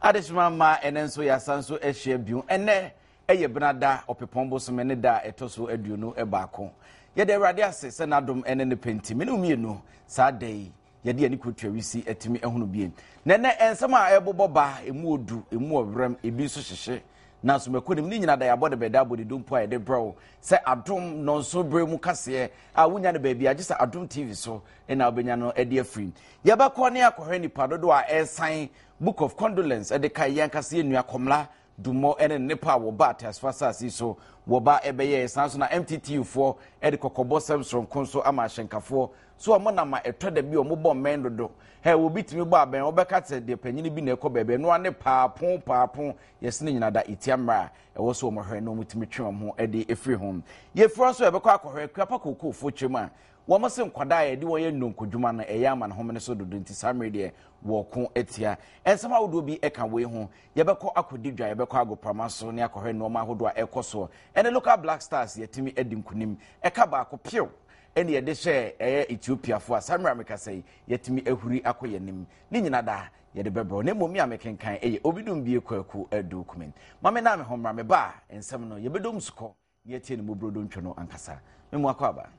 Adehyema mma ɛnɛ nso yɛasan nso ahyia bio. Ɛnɛ ɛyɛ benada ɔpepɔn bosome ne da a ɛtɔ so 21. Yɛde Awurade ase sɛ n'adom ɛne ne pɛ nti, me ne mmienu saa da yi yɛde yɛn kɔtua wisi atumi ahunu bie. Na ɛnɛ nsɛm a ɛbobɔ ba, emu odu, emu ɔwerɛm, ebi nso hyehye. Nanso mɛkɔ nim ne nyina da yɛabɔ de bɛda abɔ de dompo a yɛde brɛ wo sɛ adom nɔnso berɛ mu kaseɛ a wonya no baabi agye sɛ Adom TV so na wobɛnya no de afiri. Yɛbɛkɔ ne akɔhwɛ nipa dodoɔ a ɛresan Book of Condolence de kae yɛn ankasa yɛn nua Kɔmla Dumɔ ne nnepa a wɔba ateasefo asase so wɔba ɛbɛyɛɛ. Saa nso na MTTU foɔ de kɔkɔbɔ sɛm soronko nso ama ahyɛnkafoɔ so wɔn nam a ɛtɔ da bi wɔn bɔ mmɛn dodo. Hɛ, obi tumi bɔ abɛn wɔbɛka sɛ deɛ panyini bi na ɛkɔ baabi ɛno ane paapon paapon yɛsene nyina da ɛtia mmerɛ a ɛwɔ so wɔn hwɛ na wɔn tumi twe wɔn ho de efiri ho. Yɛfiri nso yɛbɛkɔ akɔhwɛ Kuapa Kookoofoɔ kyerɛ mu a wɔn se nkwadaa a yɛde wɔn yɛ nnonkodwuma no ɛyɛ ama ne homene so dodo nti saa mmerɛ deɛ wɔko atia. Nsɛm ahodoɔ bi ka wei ho. Yɛbɛkɔ akɔdi dwa, yɛbɛkɔ agoprama so ne akɔhwɛ nnoɔma ahodoɔ a ɛkɔ soɔ. Ɛne local Black Stars yɛatumi adi nkunim. Ɛka baako pew ɛne yɛde hyɛɛ ɛyɛ Ethiopiafoɔ a saa mmerɛ a mekasa yi yɛatumi ahuri akɔ yɛn anim. Ne nyina da yɛde bɛbrɛ. Na mmom me a mekenkan ɛyɛ Obidumbie Kwaku Adu Kumin. Ma me na me ho mmra me ba a nsɛm no yɛbɛdom sukɔ na yɛatie ne mmɔborɔdo ntwo no ankasa. Me mu akɔ aba.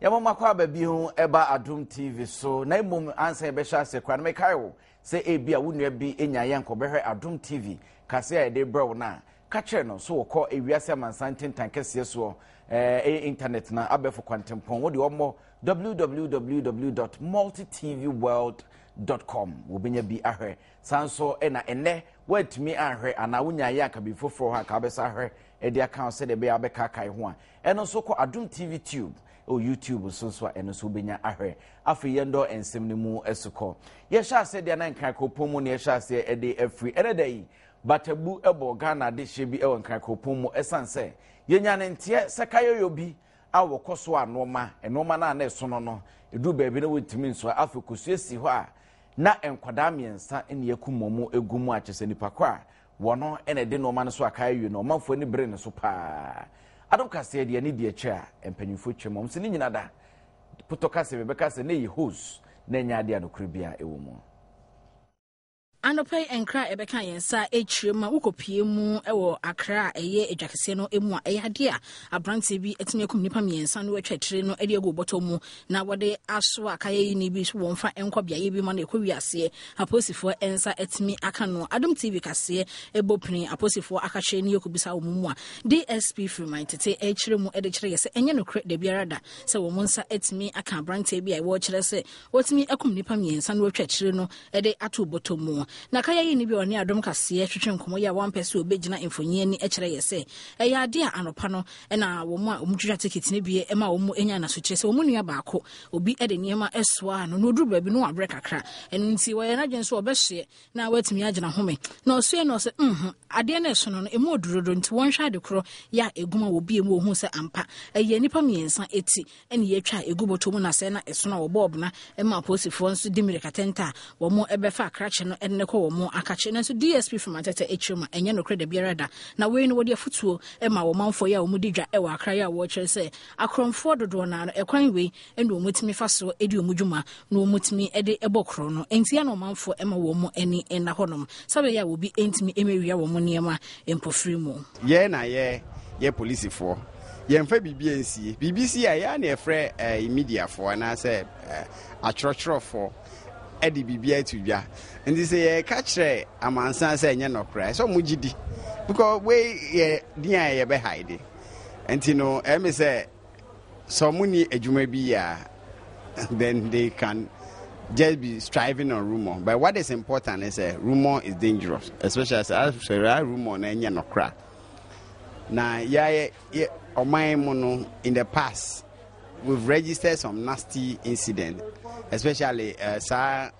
Yɛma mo akɔ aba bio ɛba Adom TV so na mmom ansa yɛbɛhyɛ ase koraa no mekae wo sɛ ebi a wo nua bi nya yɛ nkɔbɛhwɛ Adom TV kase a yɛde brɛ wo no a ka kyerɛ no so wɔkɔ ewiase amansan ntentan kɛseɛ soɔ ɛyɛ internet na abɛfo kwantempɔn wo deɛ ɔmmɔ www.multitvworld.com wɔbɛnya bi ahwɛ. Saa nso na ɛnnɛ woantumi anhwɛ anaa wonya yɛ anka biribi foforɔ hɔ a ka wobɛsa ahwɛ de aka ho sɛdeɛ ɛbɛyɛ wobɛkaakae ho a ɛno nso kɔ Adom TV Tube ɛwɔ YouTube so nso a ɛno nso wobɛnya ahwɛ. Afei yɛndɔ nsɛm no mu asukɔ. Yɛhyɛ aseɛ deɛ na Nkran kuropɔn mu na yɛhyɛ aseɛ de afiri. Ɛnɛ da yi Batabu bɔ Ghana adehyeɛ bi wɔ Nkran kuropɔn mu ɛsiane sɛ yɛnya ne nteɛ sɛ kayoyo bi a wɔkɔ so a nnoɔma, nnoɔma no a na ɛsono no, ɛduru baabi na wɔntumi nsoa. Afei kosua si hɔ a na nkwadaa mmiɛnsa na yɛakum wɔn agu mu a kyerɛ sɛ nipa ko a wɔn na ɛde nnoɔma no so aka awie no, ɔmanfoɔ ani bere ne so paa. Adom kaseɛ deɛ ne di akyire a mpanyinfoɔ twam wɔn sɛ ne nyina da potɔ kaseɛ bɛbɛka sɛ ne yɛ hose na ɛnyɛ adeɛ a nokorɛ biara ɛwɔ mu. Anɔpa yi nkra a ɛbɛka yɛn nsa akyire ma wokɔpie mu wɔ Accra a ɛyɛ adwakɛseɛ no mu a ɛyɛ adeɛ a aberanteɛ bi atumi akum nnipa mmiɛnsa no atwa tire no de agu bɔtɔ mu na wɔde asoa akayɛyini bi so wɔmfa nkɔ beaeɛ bi ma no ɛkɔ wiaseɛ apolisifoɔ nsa atumi aka no. Adom TV kaseɛ ɛbɔ pini apolisifoɔ akakyere ne yɛkɔbisa wɔn mu a DSP Freeman Tete ɛkyerɛ mu de kyerɛ yɛ sɛ ɛnyɛ nokorɛ dabiara da sɛ wɔn nsa atumi aka aberanteɛ bi a ɛwɔ kyerɛ sɛ wɔatumi akum nnipa mmiɛnsa no atwa tire no de ato bɔtɔ mu. Na kayayeni bi a ɔne Adom Kaseɛ twetwe nkɔmmɔ yi a wampɛ sɛ ɔbɛgyina mfonyin ani kyerɛ yɛ sɛ ɛyɛ adeɛ a anɔpa no na wɔn a wɔtwitwa tekit no bi ma wɔn nya anasokyerɛ sɛ wɔn nua baako obi de nneɛma soaa no na ɔduru baabi no wabrɛ kakra, ɛno nti wɔyɛ n'adwene sɛ ɔbɛsoɛ na watumi agyina home na ɔsoɛ na ɔsɛ mm adeɛ no ɛso no no ɛmu ɔduru dodo nti wɔnhwɛ ade korɔ yɛ a ɛgum a wɔbie mu wɔhu sɛ ampa ɛyɛ nnipa mmiɛnsa ɛti ɛne yɛatwa a ɛgu bɔtɔ mu na sɛ na ɛsono a wɔbɔ ɔbena ma apolisifoɔ nso di mmirika tɛntɛ a wɔn ɛbɛfa akrakye no ɛde no kɔ wɔn akakye. Nanso DSP from Atɛtɛ akyire mu a ɛnyɛ nokorɛ dabiara da. Na wei no wɔde afotuo ma wɔn manfoɔ yi a wɔn di dwa wɔ Accra yi a wɔkyerɛ sɛ akorɔmfoɔ dodoɔ no ara no ɛkwan wei ɛna wɔn tumi fa so di wɔn dwuma na wɔn tumi de bɔ korɔ no. Enti ɛna ɔmanfoɔ ma wɔn ani nna hɔnom sɛ bɛyɛ a obi ntumi mmɛwia wɔn nneɛma mpofiri mu. Yɛn na yɛ yɛ polisifoɔ. Yɛmfa biribi nsie. Biribi si a, yɛn ara na yɛfrɛ eh, mediafoɔ anaasɛ eh, atwerɛtwerɛfoɔ de biribi ato dwa. Nti sɛ yɛka kyerɛ amansan sɛ ɛnyɛ nɔkorɛ a, ɛsɛ ɔmo gye di. Because wei yɛ din a yɛbɛ hide. Nti no, ɛmi sɛ sɛ ɔmo ni adwuma bi yɛ a, then they can just be striving on rumor. But what is important is that rumor is dangerous, especially sɛ sɛ rumor na ɛnyɛ nɔkorɛ. Na yɛ yɛ ɔman mu no in the past. we've registered some nasty incident, especially uh, saa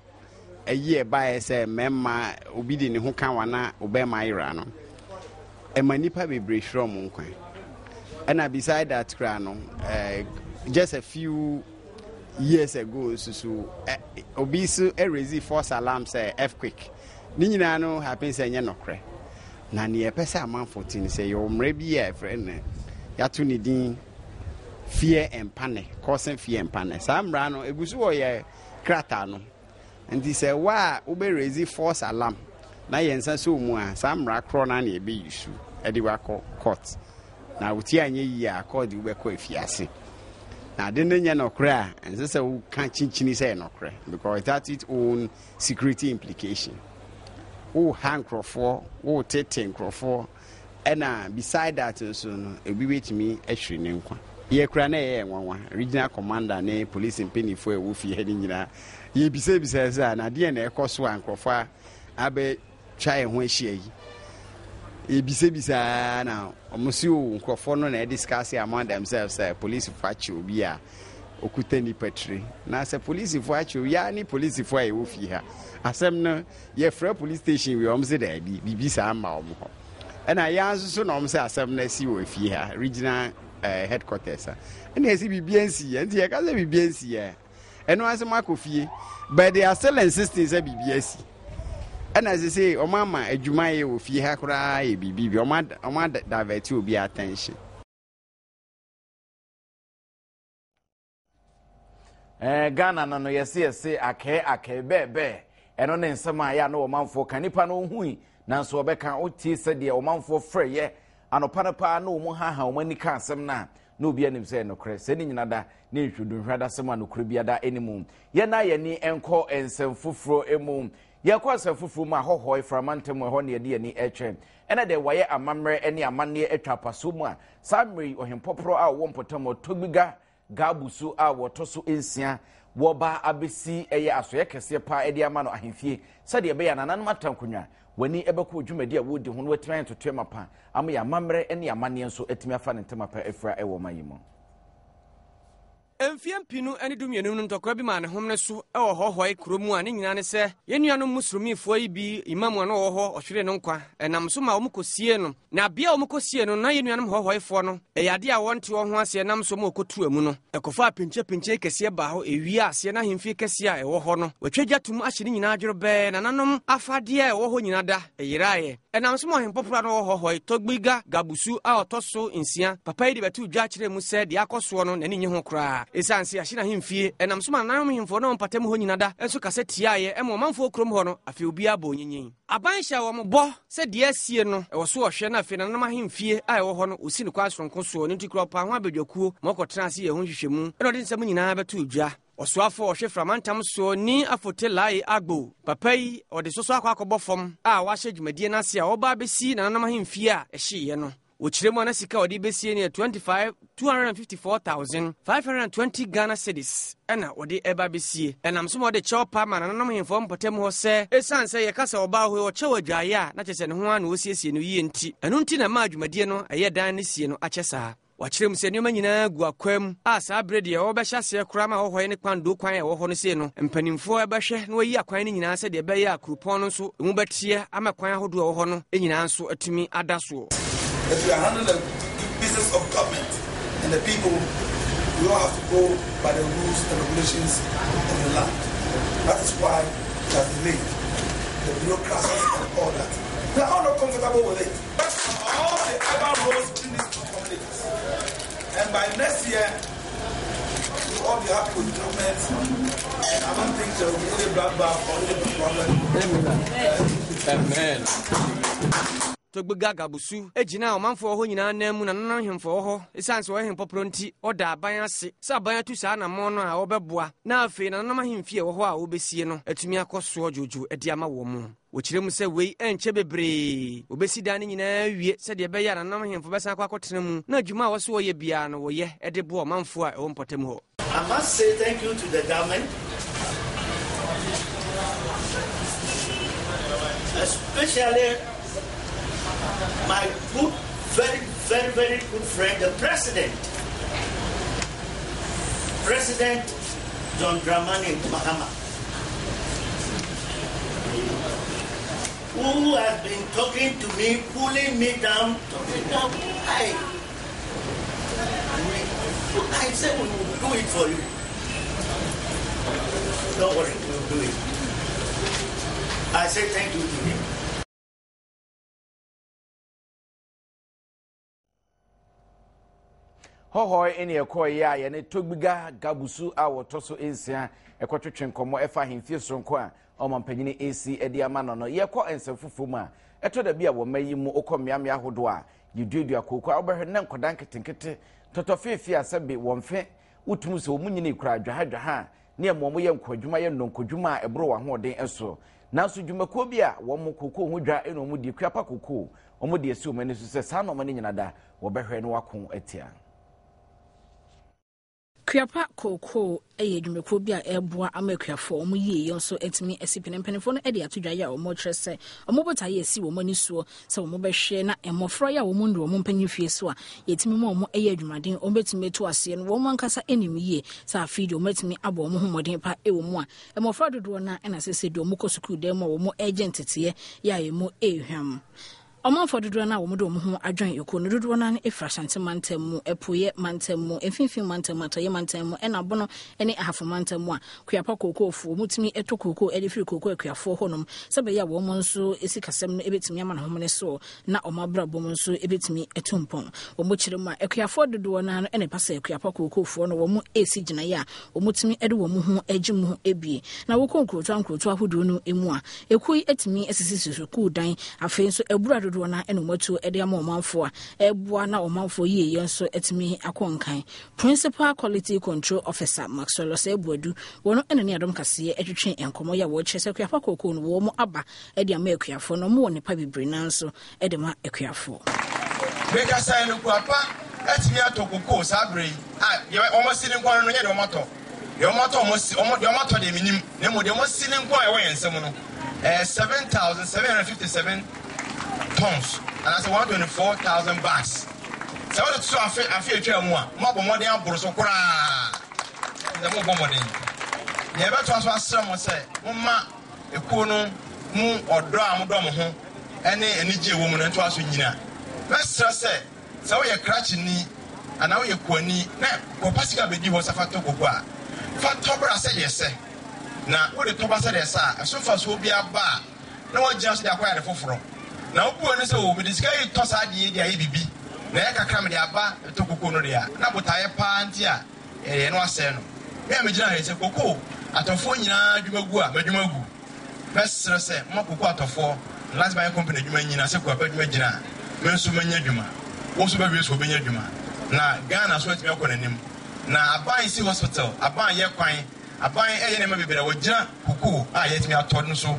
ɛyi ɛbaeɛ sɛ mmarima obi de ne ho ka wa na ɔbɛrima ayera no ɛma nnipa bebree hwerɛ ɔmo nkwa ɛna beside that koraa no uh, just a few years ago nso so eh, obi so erezi false alarm sɛ earthquake ne nyinaa no happen sɛ ɛnyɛ nɔkorɛ na nea ɛpɛ sɛ amanfo te ne sɛ yɛwɔ mmerɛ bi a ɛfrɛ no yɛato ne din fear and panic causing fear and panic saa mmara no egu so wɔ yɛ krataa no nti sɛ wo a wobɛ raise false alarm na yɛn nsa so mu a saa mmara korɔ no na yɛbɛyi su de wakɔ court na wo ti anyɛ yie a court de wobɛkɔ afiase na ade no nyɛ nɔkorɛ a ɛnsɛ sɛ woka kyinkyini sɛ nɔkorɛ because it has its own security implication woha nkurɔfoɔ wotete nkurɔfoɔ Ɛna beside that nso no, obi bɛtumi ahwiri ne nkwa. Yɛ kura na ɛyɛ nwanwa, regional commander ne police mpanimfoɔ a ɛwɔ fie ha no nyinaa, yɛbisabisa sɛ a na adeɛ na ɛkɔ so a nkurɔfoɔ abɛtwa yɛn ho ahyia yi. Yɛbisabisa na wɔn si o nkurɔfoɔ no na ɛdiscuss among themselves sɛ polisifoɔ akye obi a okuta nipa tiri. Na sɛ polisifoɔ akye obi a ne polisifoɔ a ɛwɔ fie ha asɛm no Yɛfrɛ police station wei wɔn se daabi biribi saa mma wɔn hɔ ɛna yɛn nso so na wɔn sɛ asɛm no asi wɔ efie ha regional eh, headquarters a ɛna yɛsi biribi ansi yɛ nti yɛka sɛ biribi ansi yɛ ɛno ase mo akɔ fie but they are still insisting sɛ biribi asi ɛna sese wɔn ama adwuma yɛ wɔ fie ha koraa yɛ biribi bi wɔn wɔn divert obi attention. Eh, Ghana no no yɛse yɛse akɛɛ akɛɛ bɛɛbɛɛ ɛno ne nsɛm a yɛ a na ɔmanfoɔ ka nipa no ohui nanso ɔbɛka wotie sɛdeɛ ɔmanfoɔ frɛyɛ anɔpa no paa na wɔn haha wɔn ani ka asɛm no a na obi anim sɛ nokorɛ sɛ ne nyina da ne nhwɛdunhwɛ adasɛm a nokorɛ bi ada anim yɛn na yɛn ani nkɔ nsɛm foforɔ mu yɛkɔ nsɛm foforɔ mu a hɔhɔe frama ntam ɛhɔ ne yɛde yɛn ani ɛtwɛn ɛna deɛ wɔayɛ amammerɛ ne amanneɛ atwa apasoɔ mu a saa mmerɛ yi ɔhempɔporɔ a ɔwɔ mpɔtam ɔtɔgbiga Gabu so a wɔtɔ so nsia wɔba abɛsi ɛyɛ asoɛeɛ kɛseɛ paa de ama no ahemfie sɛdeɛ ɛbɛyɛ a nananom atankonwa w'ani bɛkɔ dwumadi a wɔredi ho na wɔatumi ayɛ ntotoeɛ mapa ama yɛn amammerɛ ne amanneɛ nso atumi afa ne ntama pa afira wɔ ɔman yi mu. Mfeɛ mpenu ne dumienu no ntɔkwa bi maa ne homene so wɔ Hɔhɔe kuro mu a ne nyinaa ne sɛ yɛn nuanom Muslimifoɔ yi bi Imam a na ɔwɔ hɔ ɔhweree no nkwa ɛnam so ma wɔkɔsiee no. Na bea a wɔkɔsiee no, na yɛn nuanom hɔhɔefoɔ no, ɛyɛ adeɛ a wɔnte wɔn ho aseɛ nam so ma wɔkɔtuu amu no. Ɛkɔfaa pinkyepinkye kɛseɛ baa hɔ, ɛwiee aseɛ na ahemfie kɛseɛ a ɛwɔ hɔ no, wɔatwa gya tom ahye ne nyinaa dworobɛɛ, nananom afadeɛ a ɛwɔ hɔ nyinaa da, ɛyeraeɛ. Ɛnam so ma ɔhempɔporɔ a na ɔwɔ hɔhɔe, Togbiga Gabusu a ɔtɔ so nsia, papa yi de bɛtoo dwa kyerɛɛ mu sɛ deɛ akɔ soɔ no, n'ani nnye ho koraa. Ɛsiane sɛ yɛahye n'ahemfie, ɛnam so ma nananom nhemfo a na wɔn mpatamu hɔ nyina da nso kasa tiaeɛ, ɛma ɔmanfoɔ kurom hɔ no, afei obiara bɔɔ nyinyin. Aban hyɛɛ wɔn bɔ sɛ deɛ asie no, ɛwɔ so ɔhwɛ na afei nananom ahemfie a ɛwɔ hɔ no, wɔsi no kwan soronko soɔ. Ɛno nti Kuropɔn ho abadwakuo ma wɔkɔtenaa ase yɛɛ ho nhwehwɛmu na wɔde nsɛm nyinaa bɛtoo dwa. Ɔsoafoɔ a ɔhwɛ Framantam soɔ Nii Afote Lae Agbo, papa yi, ɔde sɔsɔ akɔ akɔbɔ fam a wahyɛ dwumadie no ase a ɔreba abɛsi nananom ahemfie a ɛhyeeɛ no. Wɔkyerɛ mu a na sika a wɔde bɛsie no yɛ 25 254,520 Ghana cedis ɛna wɔde ɛba bɛsie. Ɛnam so ma wɔde kyɛw pa ma nananom hemfo mpɔtam hɔ sɛ ɛsiane sɛ yɛka sɛ ɔbaa hɔ yi ɔkyɛw adwaeɛ a na kyerɛ sɛ ne ho ara na wɔsiesie no yie nti, ɛno nti na ɛmaa dwumadie no ɛyɛ dan no sie no akyɛ saa. Wɔakyerɛ mu sɛ nneɛma nyinaa gu akwaa mu a saa bere deɛ wɔbɛhyɛ aseɛ koraa ma ahɔhɔe ne kpandoo kwan a ɛwɔ hɔ no sei no, mpanimfoɔ bɛhwɛ na wɔayi akwan no nyinaa sɛdeɛ ɛbɛyɛ a kuropɔn no nso emu bɛteɛ ama kwan ahodoɔ a ɛwɔ hɔ no nyinaa nso atumi ada soɔ. If you are handling the business of government and the people, we all have to go by the rules and regulations of the land. That is why it has delayed the bureaucracies and all that. We are all not comfortable with it. But all the other roads within these two communities. And by next year, we'll all be happy with the government. And I don't think there will be any bloodbath or any problem. Amen. Togbega Gabusu gyinaa ɔmanfo a wɔwɔ hɔ nyinaa ananmu na na n'ahemfo wɔ hɔ. Esiane sɛ ɔyɛ hempɔporɔ nti, ɔdaa aban ase sɛ aban atu saa anammɔn no a wɔbɛboa na afei nananom ahemfie a ɛwɔ hɔ a wobesie no atumi akɔ soɔ dwoodwoo de ama wɔn. Wɔkyerɛ mu sɛ wei ɛnkyɛ bebree wɔbɛsi dan no nyinaa awie sɛdeɛ ɛbɛyɛ a nananom ahemfo bɛsan akɔ akɔtena mu na adwuma a wɔso wɔyɛ biara no wɔyɛ de boa ɔmanfoɔ a ɛwɔ mpɔtam hɔ. I must say thank you to the government, especially my good, very, very, very good friend, the president. President John Dramani Mahama, who has been talking to me, pulling me down, talking down. I, we, I said we will do it for you. Don't worry, we will do it. I say thank you to him. Hɔhɔe ne ɛkɔeɛ a yɛne Togbiga Gabusu a wɔtɔ so nsia ɛkɔtwetwe nkɔmmɔ ɛfa ahemfie soronko a ɔmampanyini esi de ama no no. Yɛkɔ nsɛm foforɔ mu a, ɛtɔ da bi a wɔ mma yi mu wokɔ mmeammea ahodoɔ a yɛduadua kooko a wobɛhwɛ na nkwadaa nketenkete tɔtɔfeefee a sɛbe wɔn mfe wotumi sɛ wɔn nyini koraa dwahadwaha a ne ɛma wɔyɛ nkoadwuma yɛ nnɔnkɔdwuma a ɛboro wɔn ahoɔden so. Nanso dwumakuo bi a wɔn kookoo ho dwa na wɔn di Kuapa Kokoo wɔde asi wɔn ani so sɛ saa nnoɔma no nyina da wɔbɛhwɛ na wɔako atia. Kuapa Kookoo yɛ dwumakuo bi a ɛreboa ama akuafoɔ wɔn yieyɛ nso atumi asi pene. Mpanimfoɔ no de ato dwa yɛ a wɔkyerɛ sɛ wɔn botaeɛ asi wɔn ani soɔ sɛ wɔbɛhwɛ na mmɔfra yi a wɔn nnuru wɔn mpanyin fie so a yɛtumi ma wɔn yɛ adwumaden wɔn bɛtumi atu aseɛ no wɔn ankasa nim yie sɛ afei deɛ wɔatumi abɔ wɔn ho mmɔden pa wɔ mu a mmɔfra dodoɔ no ara na sɛ sɛ deɛ wɔkɔ sukuu dan mu a wɔn regye nteteɛ yɛ a ɛmu rehwam. Ɔmanfoɔ dodoɔ no a wɔde wɔn ho adwene ekuo no dodoɔ no ara firi Ashanti mantam mu, Apueɛ mantam mu, Mfimfini mantam mu, Atɔeɛ mantam mu, ɛna Bono ne Ahafo mantam mu a Kuapa kookoofoɔ wɔtumi tɔ kookoo de firi kookoo akuafoɔ hɔnom sɛ ɛbɛyɛ a wɔn nso sikasɛm no bɛtumi ama no homene soɔ na wɔn abrabɔ mu nso bɛtumi atu mpɔn. Wɔn kyerɛ mu a, akuafoɔ dodoɔ no ara na ɛba sɛ Kuapa kookoofoɔ no wɔn resi gyinaeɛ a wɔtumi de wɔn ho gye mu bie. Na wokɔ nkurotoa nkurotoa ahodoɔ no mu a, ekuo yi atumi asisi sukuu dan. Afei nso abura dodoɔ no ara na wɔatu de ama ɔmanfoɔ a ɛreboa na ɔmanfoɔ yieyɛ nso atumi akɔ nkan. Principal Quality Control Officer Maxwell Osei Boadu, wɔn na ne Adom Kaseɛ twetwe nkɔmmɔ yi a wɔkyerɛ sɛ Akuapɔ Kookoo no wɔn aba de ama akuafoɔ na wɔwɔ nnepa bebree no ara nso de ma akuafoɔ. Mekasa yi no, Kuapa atumi atɔ kokoo saa berɛ yi a deɛ wɔasi no nko ara no nyɛ deɛ wɔatɔ. Deɛ wɔatɔ wɔasi, wɔn, deɛ wɔatɔ deɛ mennim, na mmom deɛ wɔasi no nko a ɛwɔ yɛn nsam no, ɛyɛ 7,757 tons anaasɛ 124,000 bags. Sɛ wode toto afe afe a atwaa mu a, moabɔ mmɔden aboro so koraa. Sɛ mobɔ mmɔden. Nea ɛbɛtoa so asrɛ mo sɛ momma ekuo no mu ɔdɔ a modɔ mo ho ne anigye a ɛwɔ mu no ntoa so nnyina. Mɛsrɛ sɛ, sɛ woyɛ krakyeni anaa woyɛ kuani na kɔpa sika bɛdi hɔ sɛ fa tɔ koko a, fa tɔ bra sɛdeɛ ɛsɛ. Na wode tɔ ba sɛdeɛ ɛsɛ a, ɛso mfasoɔ biara ba a, na woagyina so de akɔyɛ ade foforɔ. Na wobu w'ani sɛ, 'O, mede sika yi retɔ saa adeɛ yi de ayɛ biribi, na ɛyɛ kakra mede aba bɛtɔ koko no deɛ a, na botaeɛ pa ara nti a ɛyɛ no asɛe no. Me a megyina ha yi, sɛ koko atɔfoɔ nyinaa adwuma gu a, m'adwuma agu. Mɛsrɛ sɛ momma koko atɔfoɔ ne Last Buying Company adwuma nnyina, sɛ Kuapa adwuma gyina a, me nso mɛnya adwuma, wo nso bɛwie so wobɛnya adwuma, na Ghana nso atumi akɔ n'anim. Na aban si hospital, aban yɛ kwan, aban yɛ nneɛma bebree a wɔgyina koko a yɛatumi atɔ no so.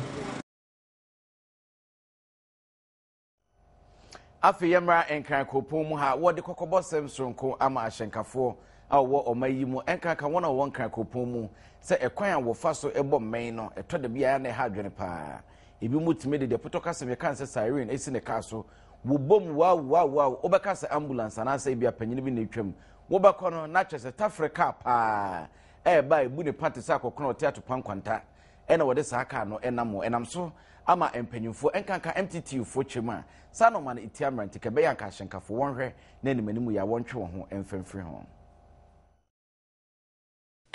Afei yɛmmra Nkran kuropɔn mu ha. Wɔde kɔkɔbɔsɛm soronko ama ahyɛnkafoɔ a wɔwɔ ɔman yi mu, ɛnkanka wɔn a wɔwɔ Nkran kuropɔn mu, sɛ ɛkwan a wɔfa so bɔ mmɛn no, ɛtɔ da bi a na ɛha adwene paa. Ebinom tumi de deɛ pɔtɔ kasɛm yɛka no sɛ siren si ne kaa so, wɔbom wow wow wow, wobɛka sɛ ambulance anaasɛ ebi a panyin bi na etwam. Wobɛkɔ no na kyerɛ sɛ tafere kaa paa ɛreba a ebu ne pa te sɛ akɔkono a ɔte atopa nkwanta ɛna wɔde saa kaa no nam hɔ. Ɛnam so ama mpanyimfoɔ, ɛnkanka MTTU foɔ kyerɛ mu a, saa nnoɔma no ɛtia mmara nti ka ɛbɛyɛ anka ahyɛnkafoɔ wɔnhwɛ na anim anim yi a wɔntwe wɔn ho mfa mfiri ho.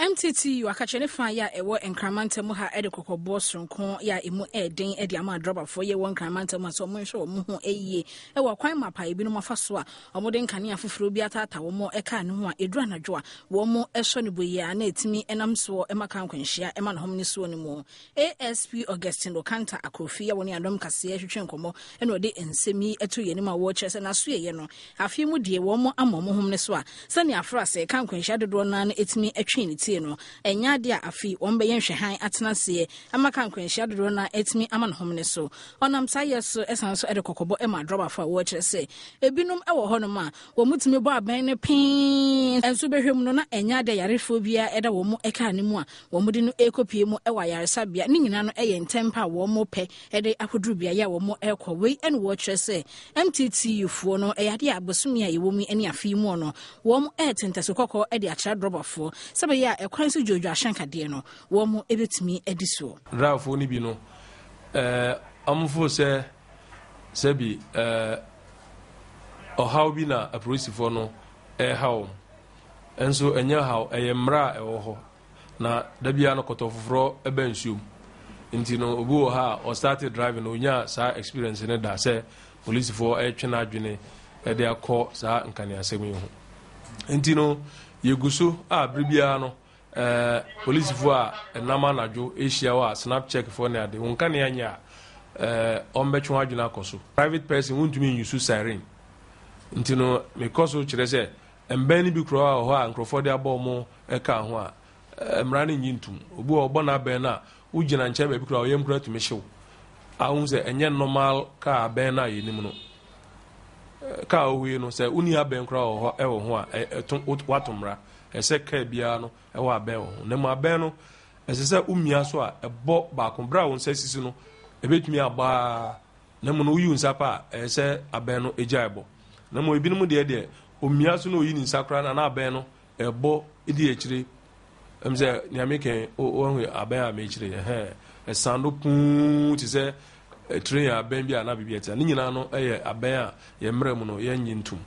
MTTU akakyɛ ne fa yɛ a ɛwɔ Nkran mantam mu ha de kɔkɔbɔ soronko yɛ a emu yɛ den de ama adrɔbafoɔ yɛ wɔ Nkran mantam ha sɛ wɔnhwɛ wɔn ho yie wɔ kwan mapa a ebinom afa so a wɔde nkanea foforɔ bi ataataa wɔn kaa no ho a ɛduru anadwo a wɔsɔ no boyi a na ɛtumi nam soɔ ma kaa nkwanhyia ma ne homene soɔ no mu. ASP Augustine Okanta Akrofi a wɔne Adom Kaseɛ twetwe nkɔmmɔ na ɔde nsɛm yi to yɛn anim a wɔrekyerɛ sɛ n'asoɛeɛ no afe mu deɛ wɔn ama wɔn homene so a sɛnea afra sɛ kaa nkwanhyia dodoɔ no ara no ɛtumi twe ne tie no. no, ɛnyɛ adeɛ a afei wɔbɛyɛ nhwɛhan atena aseɛ ama kaa nkwanhyia dodoɔ no ara atumi ama ne homene so. Ɔnam saa yɛ so san nso de kɔkɔbɔ ma adrɔbafo a wɔkyerɛ sɛ ebinom wɔ hɔnom a wɔtumi bɔ abɛn no pee nso bɛhwɛ mu no na ɛnyɛ adeɛ a yarefoɔ biara da wɔn kaa no mu a wɔde no rekɔpie mu wɔ ayaresabea. Ne nyinaa no yɛ ntɛmpa a wɔpɛ de akɔduru beaeɛ a wɔrekɔ. Wei na wɔkyerɛ sɛ MTTU foɔ no ɛyɛ adeɛ a bosome a yɛwɔ mu yi ne afe yi mu no wɔrete ntasu kɔkɔɔ de akyerɛ adrɔbafoɔ sɛ bɛyɛ a ɛkwan so dwoodwoo ahyɛnkadeɛ no wɔn bɛtumi adi soɔ. Drivefoɔ no bi no, eh, wɔfoo sɛ sɛbi eh, ɔhaw bi na apolisifoɔ no ɛreha wɔn. Nso ɛnyɛ haw, ɛyɛ mmara a ɛwɔ hɔ. Na da biara no kɔtɔ foforɔ ɛbɛ nsuom. Nti no obi wɔ ha a ɔstarte driving no ɔnyaa saa experience no da sɛ polisifoɔ ɛretwe n'adwene ɛde akɔ saa nkaneasɛm yi ho. Nti no yɛgu so a bere biara no Eh, polisifo a ɛnam anadwo ahyia wo a snap check foɔ ne ade, wo nkanea nyɛ a, eh, ɔmbɛtwe w'adwene akɔ so. Private person wontumi nyusu siren. Nti no, mekɔ so kyerɛ sɛ, mbɛn no bi koraa wɔ hɔ a nkurɔfoɔ de abɔ wɔn kaa ho a, eh, mmara no nnye ntom. Obi wɔ hɔ, ɔbɔ n'abɛn no a, wogyina nkyɛn baabi koraa a, ɔyam koraa tumi hyew. A wohu sɛ ɛnyɛ normal kaa abɛn no a yɛnim no. Eh, kaa ohui no, sɛ wonni abɛn koraa wɔ hɔ ɛwɔ ho a, ɛto, wato mmara. Ɛsɛ sɛ kaa biara no wɔ abɛn wɔ ho. Na mmom abɛn no, ɛsɛ sɛ womia so a, ɛbɔ baako. Berɛ a wo nsa si so no, ɛbɛtumi abɔ ara. Na mmom no, woyi wo nsa pɛ a, ɛyɛ sɛ abɛn no gyae bɔ. Na mmom ebinom deɛ deɛ, omia so na oyi ne nsa koraa na na abɛn no ɛbɔ di akyire. Ɛm sɛ nea meka yi, woahu abɛn a mekyerɛ yi, ɛhɛn, ɛsan no puu te sɛ train abɛn bi a na biribi ɛte. Ne nyinaa no yɛ abɛn a yɛn mmerɛ mu no yɛnnye ntom.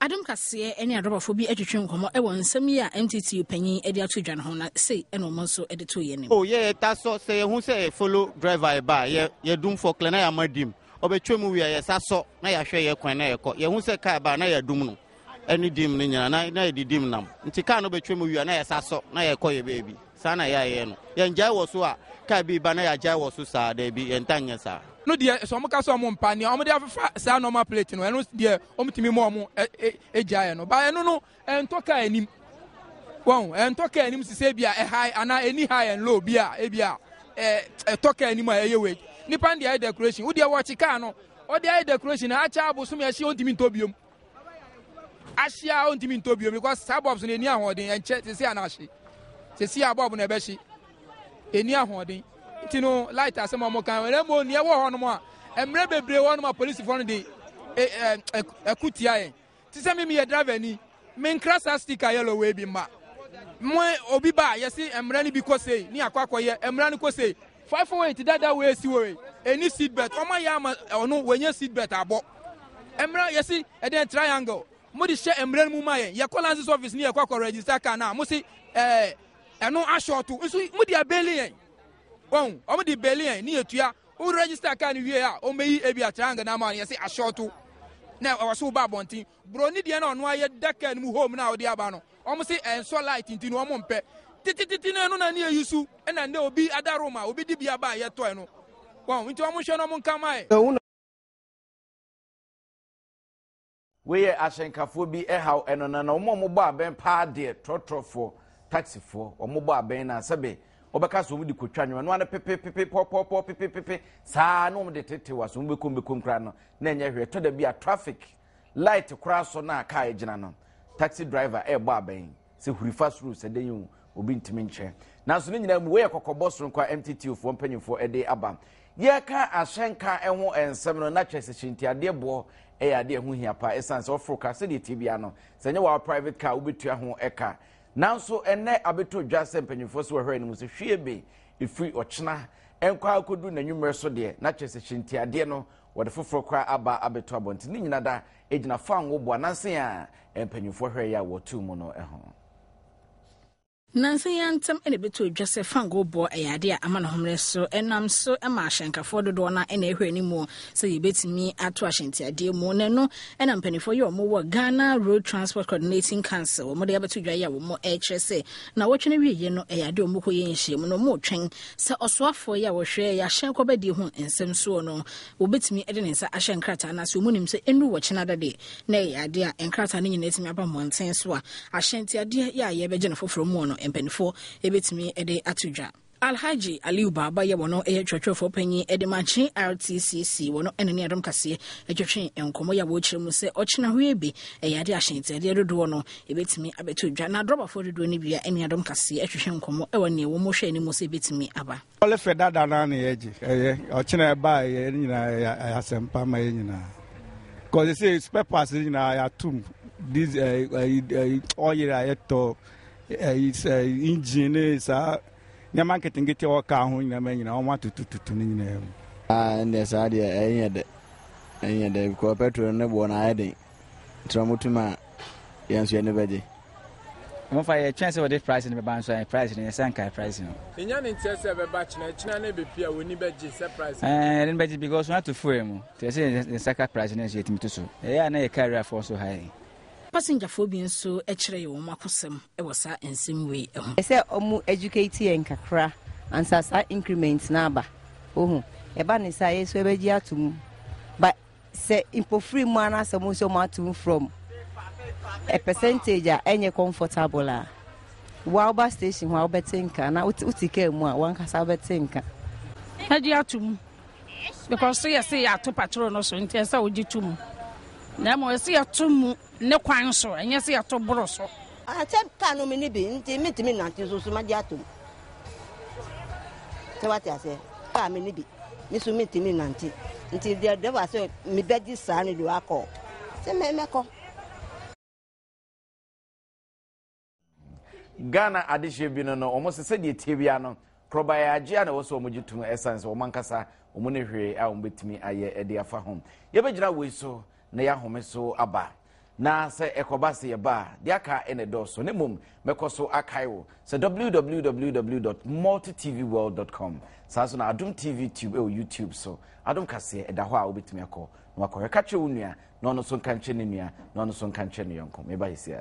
Adom Kaseɛ ne adrɔbafoɔ bi twetwe nkɔmmɔ wɔ nsɛm yi a MTTU panyin de ato dwa no ho na sei na wɔn nso de too yɛn anim. Oh yɛ yɛ ta sɔ sɛ yɛ hu sɛ yɛ follow driver yɛ ba a yɛ yɛ dum fɔklɛ na yɛ ama dim ɔbɛ twɛ mu wie a yɛ sa sɔ na yɛ ahwɛ yɛ kwan na yɛ kɔ yɛ hu sɛ car ba a na yɛ dum no ɛne dim no nyina na na yɛ de dim nam nti car no bɛ twɛ mu wie a na yɛ sa sɔ na yɛ kɔ yɛ baabi saa na yɛ ayɛ no yɛ ngyae wɔ so a car bi ba na yɛ agyae wɔ so saa daabi yɛ nta nyɛ saa. No deɛ sɛ wɔn ka sɛ wɔn mpa nea wɔn de afefa saa normal plate no ɛno deɛ wɔn tumi ma wɔn gyaeɛ no ba ɛno no ɛntɔ kaa anim wɔn ɛntɔ kaa anim sisɛ bi a ɛhigh anaa ɛni high and low bi a ebi a ɛtɔ kaa anim a ɛyɛ wei nipa no deɛ ayɛ decoration wo deɛ wɔkye kaa no ɔde ayɛ decoration akyɛ abosom ɛhye ɔntumi ntɔ biom ahye a ɔntumi ntɔ biom because saa bulbs no ɛni ahoɔden ɛnkyɛ sisi a na ahye sisi a bulb no ɛbɛhye ɛni ahoɔden nti no light asɛm a wɔn kan ɛna mmom nea ɛwɔ hɔ nom a mmerɛ bebree wɔ nom a polisifoɔ no de ɛko tia yɛn te sɛ me meyɛ driver ni menkra saa sticker yellow wei bi mma mo obi ba yɛsi mmerɛ no bi kɔ sei ne akɔ akɔyɛ mmerɛ no kɔ sei 508 dada wei si wɔ ɛni seat belt wɔn ayɛ ama ɔno wɔnyɛ seat belt abɔ mmerɛ yɛsi ɛdɛn triangle mo de hyɛ mmerɛ no mu ma yɛn yɛkɔ license office ne yɛkɔ akɔ register car na mo si ɛɛ ɛno ahyɔɔto nso mo de abeli yɛn wɔn wɔn de beli yɛn ne yɛtua wo register car no wie a wɔn bɛyi ebi a triangle na ama no yɛsi ahyɔɔto na ɛwɔ so ba abɔnten buroni deɛ na ɔno ayɛ da car no mu home na ɔde aba no wɔn se ɛnsɔ light nti no wɔn mpɛ titititi no ɛno na ne yɛ yusu ɛna ne obi adaro ma obi di bi aba a yɛtɔ ɛno wɔn nti wɔn hwɛ na wɔn nka ma yɛ. Wei yɛ ahyɛnkafoɔ bi haw ɛno na na wɔn a wɔbɔ abɛn paa deɛ trɔtrɔfoɔ taxifoɔ wɔn bɔ abɛn na sɛbe wɔbɛka so wɔn de kotwa nnwoma no ano pepepepe pɔpɔpɔ pepepepe saa na wɔn de tete wa so wɔn bɛkom bɛkom koraa no na ɛnyɛ hwɛ ɛtɔ da bi a traffic light koraa so na kaa gyina no taxi driver ɛrebɔ abɛn sɛ huri fa soro sɛ dɛn o obi ntumi nkyerɛ nanso ne nyinaa mu wei yɛ kɔkɔbɔ soronko a mtto foɔ mpanyinfoɔ de aba yɛka ahyɛnka ho nsɛm no na kyerɛ sɛ hyɛntiadeɛ boɔ ɛyɛ adeɛ ɛho hia paa ɛsiane sɛ ɔforo ka sɛdeɛ tie bia no sɛ nyɛ wɔn private car wobɛtua ho ɛka nanso ɛnɛ abɛtɔ dwa sɛ mpanyinfoɔ so wɔhwɛ anim sɛ hwie be ɛfiri ɔkyena ɛnkɔ akɔdu n'anwummerɛ so deɛ na kyerɛ sɛ hyɛntiadeɛ no wɔde foforɔ koraa aba abɛto abɔnten ne nyina da gyina fango bo ananse a mpanyimfoɔ hwɛeɛ a wɔtoo mu no ho. Nnansa yi ara ntam na ɛbɛtɔɔ dwa sɛ fangoo boɔ yɛ adeɛ a ama ne homene so nam so ma ahyɛnkafoɔ dodoɔ no ara na ɛhwɛ anim sɛ yɛbɛtumi ato ahyɛntiadeɛ mu na ɛno na mpanimfoɔ yi a wɔwɔ Ghana Road Transport Coordinating Council wɔde abɛto dwa yi a wɔrekyerɛ sɛ nnawɔtwe no awieeɛ no ɛyɛ adeɛ a wɔkɔyɛ nhyiamu no wɔretwɛn sɛ ɔsoafoɔ yi a wɔhwɛ yɛahyɛn kɔbadie ho nsɛm soɔ no Wɔbɛtumi de ne nsa ahyɛ nkrataa no ase. Wɔnim sɛ ɛnnuru ɔkyena da deɛ, na ɛyɛ adeɛ a nkrataa no nyinaa atumi aba mmɔnten so a ahyɛntiadeɛ yɛ a yɛrebɛgye no foforɔ mu no mpanimfoɔ bɛtumi de ato dwa. Alhaji Aliu Baba yɛ wɔn yɛ twerɛtwerɛfoɔ panyin de ma GRTCC wɔn ɛne ne adom kaseɛ twetwe nkɔmmɔ yɛ a wɔkyerɛ mu sɛ ɔkyena hwee bi ɛyɛ ade ahyɛntiadeɛ dodoɔ no ɛbɛtumi abɛto dwa na adrɔbafoɔ dodoɔ no bia ɛne adom kaseɛ twetwe nkɔmmɔ ɛwɔ neɛ wɔn hwɛ anim sɛ ɛbɛtumi aba. Ɔlefɛ dada no na yɛgye ɛyɛ ɔkyena ɛba ɛyɛ ne nyinaa ɛyɛ asɛmpa ma yɛ nyinaa kɔsi sɛ spare parts nyinaa yɛatom diesel ɛyi ɛyi ɔyere a yɛtɔ ɛyi sɛ engine ne saa nneɛma nketenkete a ɛwɔ kaa ho nyinaa nyinaa wɔn atutututu ne nyinaa mu. Ah, ɛndeɛ saa deɛ ɛnyɛ dɛ ɛnyɛ dɛ because petrol no ne boɔ no ayɛ den nti na wɔtum a yɛn nso yɛn ani bɛgye. Wɔfa yɛ twɛn sɛ wɔde price no bɛba nso price no yɛsan nkae price no. Menya ne nteɛ sɛ ɛbɛba kyena kyena na ɛbɛpie a w'ani bɛgye sɛ price no. Ɛɛ yɛde no bɛgye because wɔn ato fuel mu nti ɛsɛ yɛn nsa ka price no nso yɛtumi to so ɛyɛ a na yɛ car wurafoɔ nso ha yɛn. Pasengyafoɔ bi nso kyerɛɛ wɔn akosɛm wɔ saa nsɛm wei ho. Ɛsɛ ɔmo educate yɛn kakra ansa saa increment no aba wohu ɛba ne saa yɛn nso yɛbɛgye ato mu but sɛ mpofiri mu ara sɛ ɔmo nso ɔmo ato mu from a percentage a ɛnyɛ comfortable a wa woba station hɔ a wobɛte nka na wote kaa mu a wankasa wobɛte nka. Mɛgye ato mu. Because sɛ yɛse yɛato patrol no so nti ɛsɛ sɛ wogye to mu. Na mmom ɛsɛ yɛto mu ne kwan so, ɛnyɛ sɛ yɛto boro so. Ah, sɛ kaa no menni bi nti mentumi nnante nso so magye atom. Sɛ wate aseɛ, kaa menni bi, me nso mentumi nnante. Nti deɛ driver sɛ mebɛgye saa no deɛ wakɔ. Sɛ mɛkɔ. Ghana adehyeɛ bi no no, wɔn sɛ sɛdeɛ tie bia no, korɔbaeɛ agye a na ɛwɔ sɛ wɔn gye tom ɛsan sɛ wɔn ankasa wɔn ne hwee a wɔn bɛtumi ayɛ de afa ho. Yɛbɛgyina wei so na yɛahome so aba. Na sɛ ɛkɔba sɛ yɛba a, deɛ aka ɛna ɛdɔɔso. Ne mmom, mɛkɔ so akae wo sɛ www.multitvworld.com saa nso na Adom TV Tube ɛwɔ YouTube so. Adom kaseɛ ɛda hɔ a wobɛtumi akɔ na wakɔhwɛ. Ka kyerɛ wo nua na ɔno nso nka nkyerɛ ne nua na ɔno nso nka nkyerɛ ne yɔnko. Meba yɛsi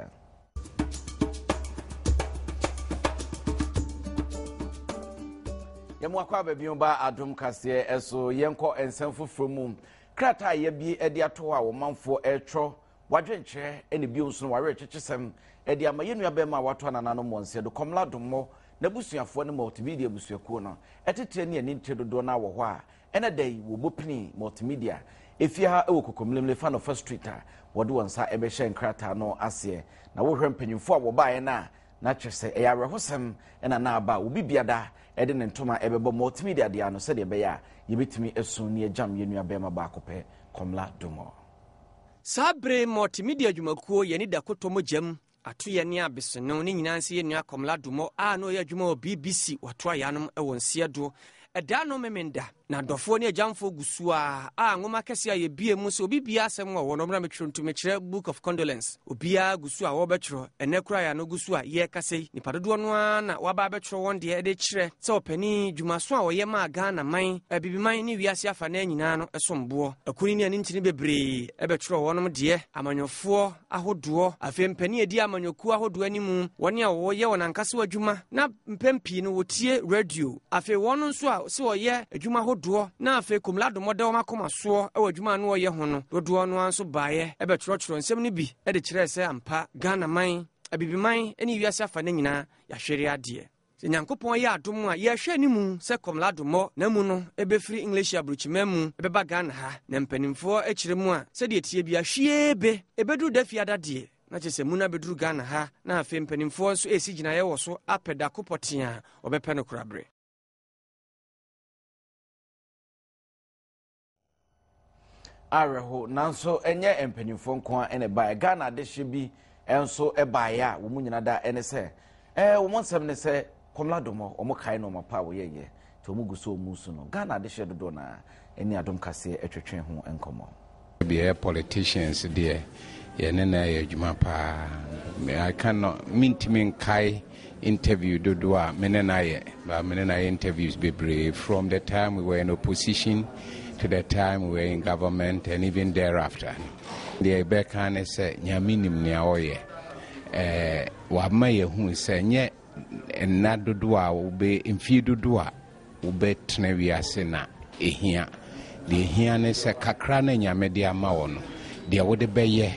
Yɛn akɔ aba bio ba adom kaseɛ ɛso yɛnkɔ nsɛm foforɔ mu krataa a yɛabie de ato hɔ a wɔmanfoɔ ɛretwerɛ wadwenkyerɛ ɛne bio nso no wawerɛkyekyesɛm ɛde ama yɛn nua bɛrima a wato anananom wɔn nsa do Kɔmla Dommɔ n'abusuafoɔ ne multimedia abusuakuo no ɛtitire ne anintire dodoɔ no wɔ hɔ a Ɛnnɛ da yi, wɔ Bopini Multimedia efie ha wɔ Kokomlemle Fanofa Street a wɔde wɔn nsa bɛhyɛ nkrataa no aseɛ. Na wohwɛ mpanyinfoɔ a wɔbaeɛ no a, na kyerɛ sɛ ɛyɛ awerɛhosɛm na na aba a obi biada de ne ntoma bɛbɔ Multimedia deɛ ano sɛdeɛ ɛbɛyɛ a yɛbɛtumi asu ne agyam yɛn nua barima baako pɛ, Komla Dumor. Saa bere yi Multimedia adwumakuo yɛn ani da kotɔ mogya mu Atoyɛ ne abeseno ne nyinaa nse yɛ nua Komla Dumor a na ɔyɛ adwuma wɔ BBC watoa yanom wɔ nseɛ do ɛda no Memenda. Na adɔfoɔ ne agyamfoɔ gu so ara a nwoma kɛseɛ a yɛbue mu sɛ obi biara asɛm wɔ hɔ no ɔmmra mɛtwerɛ nti mekyerɛ Book of Condolence. Obiara gu so a wɔrebɛtwerɛ, ɛnnɛ koraa yɛ ano gu so a yɛrekasa yi nnipa dodoɔ no ara na wɔaba abɛtwerɛ wɔn deɛ de kyerɛ sɛ ɔpanin dwumaso a ɔyɛ maa Ghana man, Abibiman ne wiase afanaa nyinaa no som boɔ. Akunini ne anintini bebree bɛtwerɛ wɔnom deɛ, amanyɔfoɔ, ahodoɔ, afei mpanin a ɛdi amanyɔkuo ahodoɔ anim, wɔn a wɔyɛ wɔn ankasa adwuma na mpɛn pii no wɔtie radio, afei wɔn nso a sɛ wɔyɛ adwuma ahodoɔ na afei komladomɔ da wɔn akoma soɔ wɔ adwuma a na wɔyɛ ho no, dodoɔ no ara nso baeɛ bɛtwerɛtwerɛ nsɛm no bi de kyerɛɛ sɛ ampa Ghana man, Abibiman ne wiase afa no nyinaa yɛahwere adeɛ. Sɛ Nyankopɔn yɛ adom a, yɛrehwɛ animu sɛ Komla Adommɔ n'amu no bɛfiri English aburokyiman mu bɛba Ghana ha, na mpanimfoɔ kyerɛ mu a, sɛdeɛ ɛteɛ bia, hwiee be, ɛbɛduru da fiada deɛ, na kyerɛ sɛ mu no abɛduru Ghana ha, na afei mpanimfoɔ nso resi gyinaeɛ wɔ so apɛ da ko pɔtee a wɔbɛpɛ no koraberɛ. Awerɛho, nanso ɛnyɛ mpanimfoɔ nko ara na ɛbaeɛ. Ghana adehye bi nso baeɛ a wɔn nyina da ne sɛ, ɛɛ wɔn nsɛm ne sɛ Kɔmla Domɔ, wɔn kae nneɛma pa a wɔyɛeɛ, nti wɔn gu so wɔn su no. Ghana adehyeɛ dodoɔ no ara ne Adom Kaseɛ twetwe ho nkɔmmɔ. Deɛ yɛ politicians deɛ yɛne no ayɛ adwuma paa. I cannot, mentumi nkae interview dodoɔ a me ne no ayɛ, but me ne no ayɛ interviews bebree from the time we were in opposition to the time we were in government and even thereafter. Deɛ ɛbɛka ne sɛ Nyame nim nea ɔyɛ. Eh, wama yɛhu sɛ nyɛ nna dodoɔ a wobɛ mfie dodoɔ a wobɛtena wiase na ɛhia. Deɛ ɛhia ne sɛ kakra no a Nyame de ama wo no, deɛ wode bɛyɛ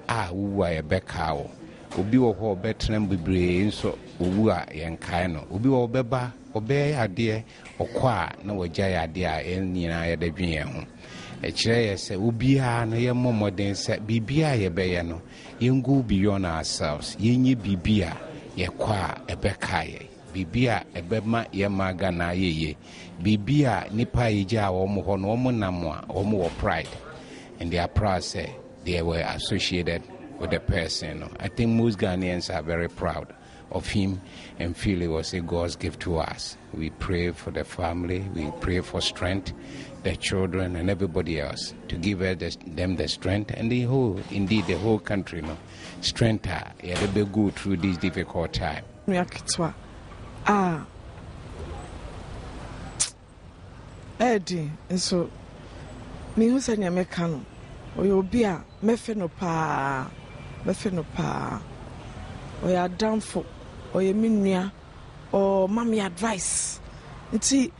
a wowu a yɛbɛkaa wo. Obi wɔ hɔ a ɔbɛtena mu bebree nso owu a yɛnkae no. Obi wɔ hɔ ɔbɛba, ɔbɛyɛ adeɛ, ɔkɔ a na wagyae adeɛ a yɛn nyinaa yɛde dwen yɛn ho. Ɛkyerɛ yɛ sɛ obiara no yɛmmɔ mmɔden sɛ biribiara a yɛbɛyɛ no, yɛn go beyond ourselves, yɛnyɛ biribi a yɛkɔ a ɛbɛkae yɛn, biribi a ɛbɛma yɛn man Ghana ayɛ yie, biribi a nnipa a yɛgyaa wɔn hɔ no wɔn nam a wɔn wɔ pride and they are proud sɛ they were associated with the person no. I think most Ghanaians are very proud of him and feel it was a God's gift to us. We pray for the family, we pray for strength, the children and everybody else to give the, them the strength and the whole, indeed the whole country, no, strength a yɛde bɛ go through this difficult time. Nua ketewa a ɛyɛ den nso mehu sɛnea mɛka no. Ɔyɛ obi a mɛfɛ no paa, mɛfɛ no paa. Ɔyɛ adamfo, ɔyɛ me nua, ɔma me advice. Nti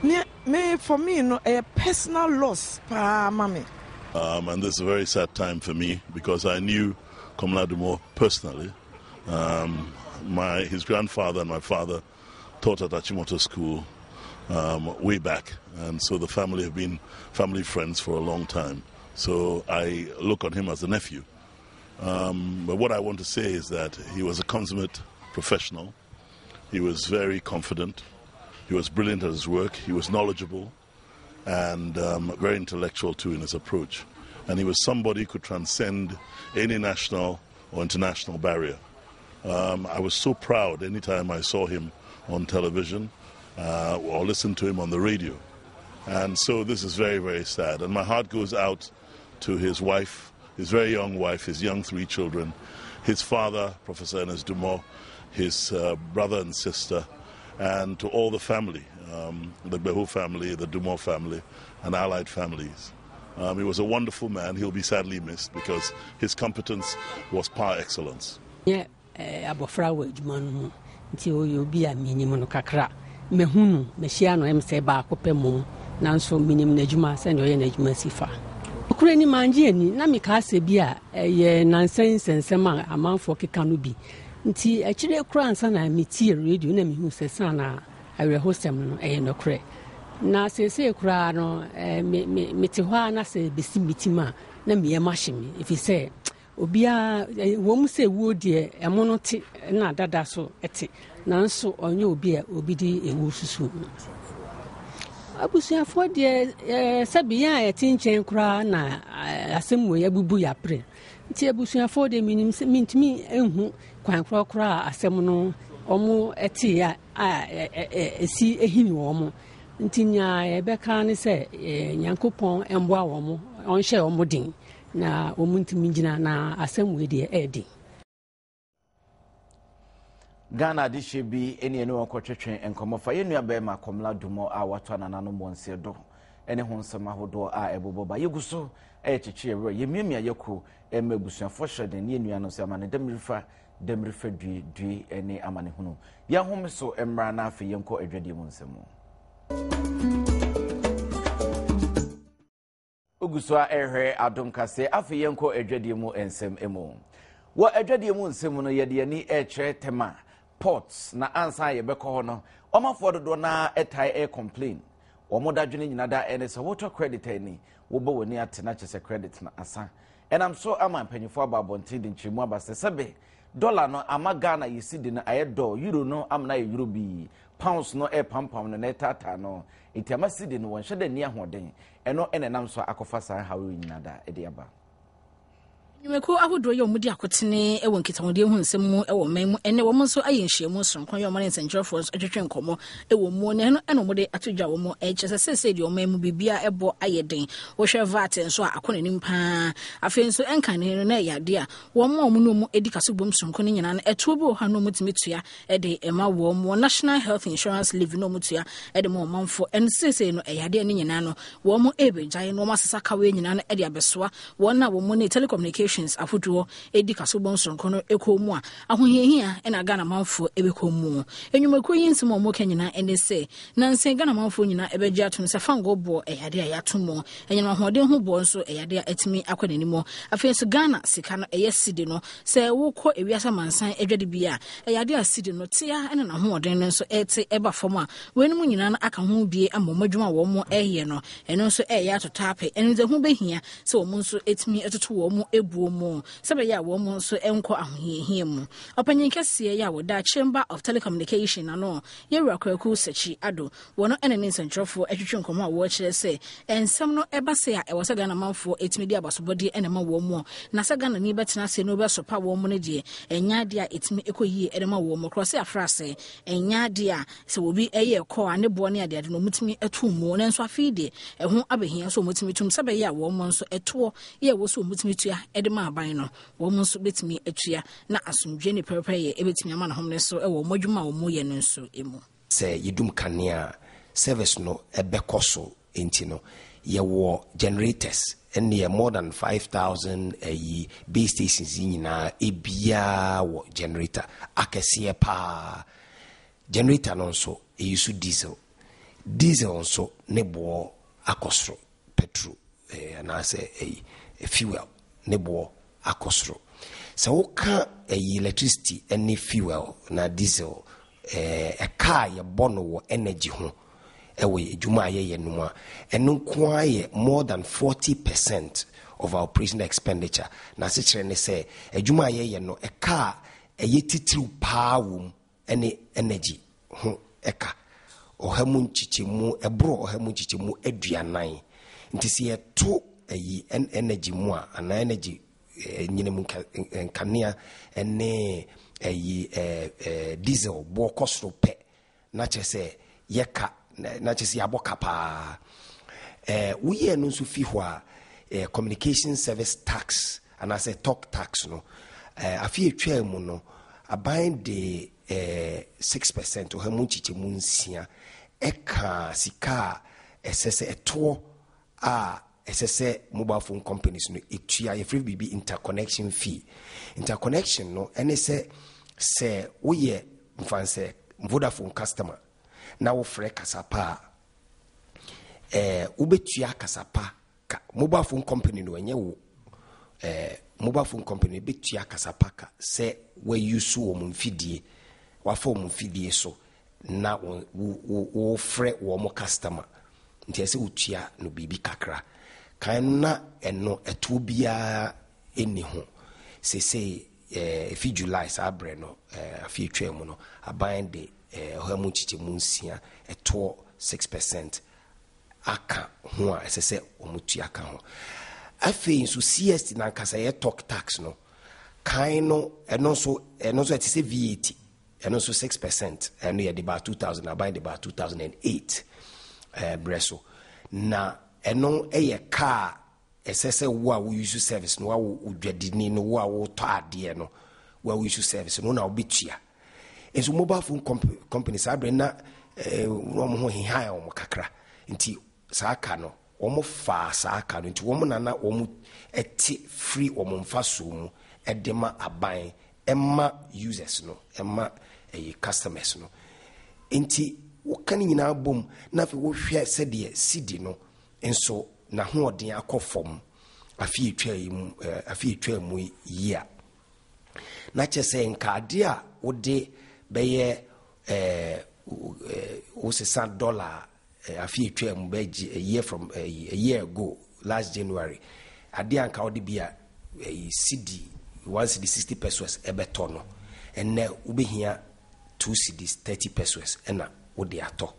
me, me for me no ɛyɛ personal loss paa ma me. Um, and this is a very sad time for me because I knew Komla Dumo personally. Um, my, his grandfather and my father taught at Achimota School um, way back, and so the family have been family friends for a long time. So I look on him as a nephew. Um, but what I want to say is that he was a consummate professional. He was very confident. He was brilliant at his work. He was knowledgeable and um, very intellectual too in his approach. And he was somebody who could transcend any national or international barrier. Um, I was so proud anytime I saw him on television uh, or listened to him on the radio. And so this is very, very sad. And my heart goes out to his wife, his very young wife, his young three children, his father, Professor Ernest Dumo, his uh, brother and sister, and to all the family, um, the Behu family, the Dumo family, and allied families. Um, he was a wonderful man. He'll be sadly missed because his competence was par excellence. Yeah, eh, abɔfra wɔ adwuma no mu nti ɔyɛ obi a menim no kakra mahu no mahyia no ɛm sɛ baako pɛ mmom nanso menim n'adwuma sɛnea ɔyɛ n'adwuma si fa kura ni mangye ani na mekaa sɛ bi a ɛyɛ nansa nsɛnsɛm a amanfoɔ keka no bi nti akyire koraa ansa na metie radio na mehu sɛ san na awerɛhosɛm no ɛyɛ nokorɛ na seesei koraa no eh, me, me, mete hɔ a na sɛ bɛsi me tim a na meyam ahye me ɛfiri sɛ obiara wɔ mu sɛ wuo deɛ ɛmo no te na dada so te nanso ɔnyɛ obi a obi de ewu susu abusuafoɔ deɛ sɛbi yɛn a yɛte nkyɛn koraa na asɛm wei abubu yɛ apere nti abusuafoɔ deɛ menim sɛ mentumi nhu kwan korɔ a asɛm no wɔn te a ɛsi ehini wɔn nti nea yɛbɛka ne sɛ nyankopɔn mmoa wɔn ɔnhyɛ wɔn den na wɔn ntumi gyina na asɛm wei deɛ ɛyɛ den. Ghana adehyeɛ bi ne ɛne wɔn kɔtwetwe nkɔmmɔ fa yɛn nua bɛrima Kɔmla Dumɔ a wato anananom wɔn nseɛ do ne ho nsɛm ahodoɔ a ɛbobɔ ba. Yɛgu so ɛrekyekye yɛn werɛ, yɛmiamia yɛko ɛma abusuafoɔ hyɛ den ne yɛn nuanom sɛ amane damirifa damirifa due due ne amanehunu. Yɛn home so mmra na afei yɛnkɔ adwadie mu nsɛm mu. Wogu so a ɛrehwɛ Adom Kaseɛ. Afei yɛnkɔ adwadie mu nsɛm mu. Wɔ adwadie mu nsɛm mu no, yɛde ani rekyerɛ Tema Port na ansa yɛbɛkɔ hɔ no, ɔmanfoɔ dodoɔ no ara tae ɛyɛ complain. Wɔn dadwene nyina da ɛne sɛ wotɔ credit ani, wobɔ w'ani ate na kyɛ sɛ credit no asa. Ɛnam so ama mpanyinfoɔ aba abɔnten de nkyerɛmu aba sɛ sɛbe dɔla no ama Ghana yɛ cedi no ayɛ dɔ, euro no ama no ayɛ euro bii, pounds no ɛrepampam no na ɛretaataa no, enti ama cedi no wɔnhyɛ da nni ahoɔden. Ɛno na ɛnam so akɔfa saa nhaw yi nyinaa da de aba. Nnwumakuo ahodoɔ yi a wɔdi akotene wɔ nkitahodie ho nsɛm mu wɔ ɔman mu ɛnɛ wɔn nso ayɛ nhyiamu soronko yɛ wɔn ne nsɛnkyerɛfoɔ nso atwetwe nkɔmmɔ wɔ mu na ɛno ɛna wɔde ato dwa wɔn ɛkyɛ sɛ seesei deɛ ɔman mu biribiara ɛbɔ ayɛ den wohwɛ VAT nso a akɔ n'anim paa afei nso ɛnkane no na ɛyɛ adeɛ a wɔn a wɔn ne wɔn adi kaso bom soronko no nyinaa no ɛtoɔ bi wɔ hɔ a na wɔtumi tua de ma wɔn wɔ National Health Insurance Levy na wɔtua de ma ɔmanfoɔ ɛno seesei no ɛyɛ adeɛ ne nyinaa no wɔn ɛrebɛgyae na wɔn asesa kawe nyinaa no de abɛsoa wɔn a wɔn ne telecommunication. stations ahodoɔ di kasobɔ nsonko no kɔ mu a, ahohiahia na Ghana manfoɔ bɛkɔ mu. Nnwumakuo yi nsɛm a wɔka nyinaa ne sɛ, nansa yi Ghana manfoɔ nyinaa bɛgye atom sɛ fangoo boɔ ɛyɛ adeɛ a yɛato mu, anyinam ahoɔden ho boɔ nso ɛyɛ adeɛ a atumi akɔ n'anim. Afei nso Ghana sika no ɛyɛ cedi no, sɛ wokɔ ewiase amansan adwadibea a, ɛyɛ adeɛ a cedi no tea na n'ahoɔden no nso ɛte ɛba fam a, weinom nyinaa no aka ho bie ama wɔn adwuma a wɔn ɛyɛ no, ɛno nso ɛyɛ atotɔ apɛ. Ɛno nti ɛho bɛhia sɛ wɔn nso tumi toto wɔn buo mu sɛ ɛbɛyɛ a wɔn nso nkɔ ahohiahia mu. Ɔpanyin kɛseɛ yi a wɔda Chamber of Telecommunication ano, Yɛwura Kwaku Sakyi Addo, wɔn ne ne nsɛntwerɛfoɔ twetwe nkɔmmɔ a wɔkyerɛ sɛ nsɛm no ɛba sɛ a ɛwɔ sɛ Ghana manfoɔ tumi de abasobɔdeɛ na ɛma wɔn mu na sɛ Ghanani bɛtena ase na wɔbɛsopa wɔn no deɛ ɛnyɛ adeɛ a ɛtumi kɔ yie de ma wɔn korɔ sɛ afra sɛ ɛnyɛ adeɛ a Sɛ obi yɛ kɔ a, ne boɔ ne adeade no, wɔtumi to mu. Nanso afei deɛ, ɛho abɛhia sɛ wɔtumi tom sɛ ɛbɛyɛ a wɔn nso ɛtoɔ yɛ ɛwɔ sɛ wɔtumi tua de ma aban no, wɔn nso bɛtumi atua na asomdwoeɛ ne pɛrɛpɛrɛyɛ bɛtumi ama ne homene so wɔ wɔn adwuma a wɔyɛ no nso mu. Sɛ yɛdum kanea a, service no bɛkɔ so nti no, yɛwɔ generators ɛneɛ more than 5000 ayi base stations yi nyinaa ebiaa wɔ generator akɛseɛ paa. Generator no nso, ɛyusu diesel. Diesel nso ne boɔ akɔ soro, petrol eh, anaasɛ ɛyi eh, fuel ne boɔ akɔ soro. Sɛ woka ɛyi electricity ne fuel na diesel eh, ɛka a yɛbɔ no wɔ energy ho ɛwɔ adwuma a yɛyɛ no mu a, ɛno nko ara yɛ more than 40 percent of our operational expenditure. Na asekyerɛ ne sɛ adwuma a yɛyɛ no ɛka a ɛyɛ titiriw paa wɔ mu ne energy ho ka ɔha mu nkyekyɛmu ɛboro ɔha mu nkyekyɛmu aduanan nti sɛ yɛto ayi energy mu a anaa energy nyinam nkanea ne ayi diesel boɔ kɔ soro pɛ na kyerɛ sɛ yɛka na kyerɛ sɛ yɛabɔ ka paa. Eh, woyɛɛ no nso fi hɔ a, eh, communication service tax anaasɛ talk tax no, eh, afe atwaa mu no, aban de eh, 6 percent ɔha mu nkyekyɛmu nsia ɛka sika a ɛsɛ sɛ ɛtoɔ a ɛsɛ sɛ mobile phone companies no tua. Yɛfrɛ biribi interconnection fee. Interconnection no ɛne sɛ sɛ woyɛ mfansɛ Vodafone customer na wofrɛ kasapa a, ɛɛ wobɛtua kasapa ka. Mobile phone company no ɛnyɛ wo ɛɛ mobile phone company bɛtua kasapa ka sɛ wɔayusu wɔn mfidie, wafa wɔn mfidie so na wofrɛ wɔn customer nti ɛsɛ wotua no biribi kakra. Kan na ɛno ɛtoɔ biara ɛnni ho. Seesei ɛfi July saa berɛ no afe atwa mu no aban de ɔha mu nkyekyɛmu nsia ɛtoɔ 6 percent aka ho a ɛsɛ sɛ wɔn tua ka ho. Afei nso CST nankasa yɛ talk tax no kan no ɛno nso ɛno nso ɛte sɛ VAT. Ɛno nso 6 percent, ɛno yɛde baa 2000, aban de baa 2008 eh, berɛ so. Na ɛno yɛ kaa ɛsɛ sɛ wo a wo use service no, wo odwadini no, wo a wotɔ adeɛ no, wo a wo use service no, na wobɛtua. Nso mobile phone comp company saa berɛ na eh, wɔn ho hehae wɔn kakra. Nti saa ka no, wɔn faa saa ka no, nti wɔn na na wɔn te firi wɔn mfasoɔ mu de ma aban ɛma users no, ɛma ɛyɛ customers no. Nti woka ne nyinaa bom na afei wohwɛ sɛdeɛ cedi no nso n'ahoɔden akɔ fam afe etwa yi mu eh, afe etwa mu yi a na kyerɛ sɛ nka adeɛ a wode bɛyɛ eh, eh, wosesa dɔla Eh, afe atwa mu bɛ a year from eh, a year ago last January adeɛ anka wode bi a eh, cedi one cedi 60 pesos ɛbɛtɔ no ɛnɛ wobɛhia two cedis 30 pesos ɛna wode atɔ.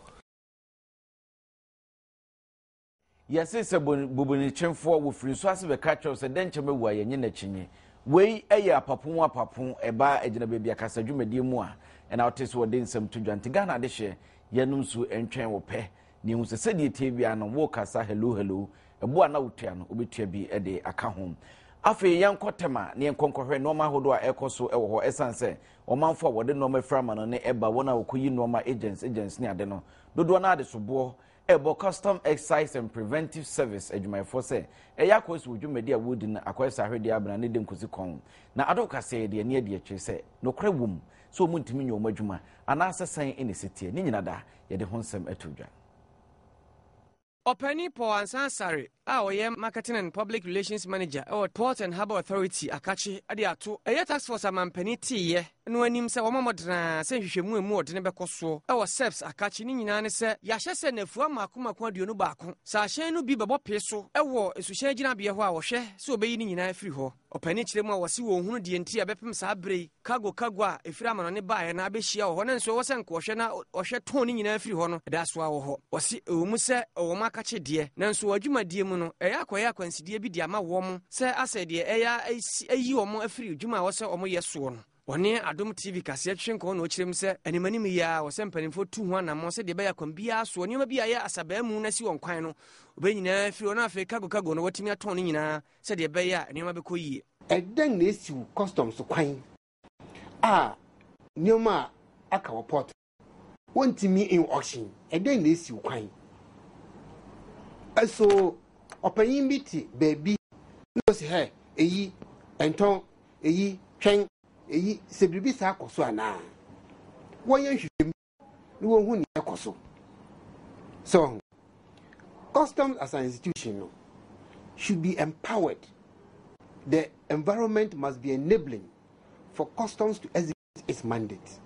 Yɛse sɛ bobonitwemfoɔ wɔ firi nsu ase bɛka kyerɛ wo sɛ dɛnkyɛm awu a yɛnye no akyinnye. Wei yɛ apapo mu apapo ɛba agyina baabi a kasa dwumadie mu a ɛna wote sɛ wɔde nsɛm to dwa nti Ghana adehyeɛ Yɛnom nsuo ntwɛn wo pɛ na yɛhu sɛ sɛdeɛ ɛteɛ biara no worekasa hello hello, ɛboɔ a na wotua no wobɛtua bi de aka ho. Afei yɛnkɔ Tema na yɛnkɔ nkɔhwɛ nnoɔma ahodoɔ a ɛrekɔ so wɔ hɔ ɛsiane sɛ ɔmanfoɔ a wɔde nnoɔma firi ama no ne ɛba wɔn a wɔkɔyi nnoɔma agents agents ne ade no dodoɔ no ara de soboɔ ɛrebɔ Custom Excise and Preventive Service adwumayɛfoɔ sɛ ɛyɛ akɔyɛ sɛ wɔ dwumadi a wɔredi no akɔyɛ sɛ ahwedeɛ abena ne de nkosi kɔn. Na Addo kaseɛ yɛde ani adi akyire sɛ nokorɛ wom sɛ wɔn ntumi nyɛ wɔn adwuma anaasɛ sɛn na ɛsi teɛ. Ne nyina da yɛde ho nsɛm ato dwa. Ɔpanin Paul Ansah Asare a ɔyɛ Marketing and Public Relations Manager wɔ Port and Harbour Authority akakye de ato ɛyɛ Task Force amanpanin teeyɛ no anim sɛ wɔmmɔ mmɔden ara sɛ nhwehwɛmu a emu ɔdene bɛkɔ soɔ wɔ SEPS akakye ne nyinaa ne sɛ yɛahyɛ sɛ nnafua mmaako mmaako 21 sɛ ahyɛn no bi bɛbɔ pee so wɔ nsuhyɛn gyinabea hɔ a wɔhwɛ sɛ wɔbɛyi ne nyinaa afiri hɔ. Ɔpanin kyerɛ mu a wɔse wɔnhunu deɛ nti a bɛpem saa berɛ yi cargo cargo a ɛfiri amanɔne baeɛ no abɛhyia wɔ hɔ na nso ɛwɔ sɛ nka wɔhwɛ na wɔhwɛ tɔn no nyinaa firi hɔ no ɛda so ara wɔ hɔ. Wɔse ɛwɔ mu sɛ wɔn akakye deɛ nanso wɔ adwumadie mu no ɛyɛ akɔyɛ akwansideɛ bi de ama wɔn sɛ asɛ deɛ ɛyɛ ayi wɔn afiri adwuma a ɛwɔ sɛ wɔyɛ soɔ no. Wɔne Adom TV kaseɛ twe nkɔmmɔ na wɔkyerɛ mu sɛ animanim yi ara wɔ sɛ mpanimfoɔ tu ho anammɔn sɛdeɛ ɛbɛyɛ akwan biara soɔ nneɛma bi a ɛyɛ asabaamu no asi wɔn kwan no wɔbɛyi nyinaa afiri hɔ na afei cargo cargo no wɔatumi atɔn no nyinaa sɛdeɛ ɛbɛyɛ a nneɛma bɛkɔ yie. Ɛdɛn na esiw customs kwan a nneɛma a aka wɔ port wontumi n auction? Ɛdɛn na esiw kwan? So ɔpanyin bi te baabi na ose hɛ eyi ɛntɔn, eyi twɛn, eyi sɛ biribi saa kɔ so anaa? Wɔnyɛ nhwehwɛmu. na wɔhu nea ɛkɔ so. So ɔho, customs as an institution no should be empowered. The environment must be enabling for customs to execute its mandate.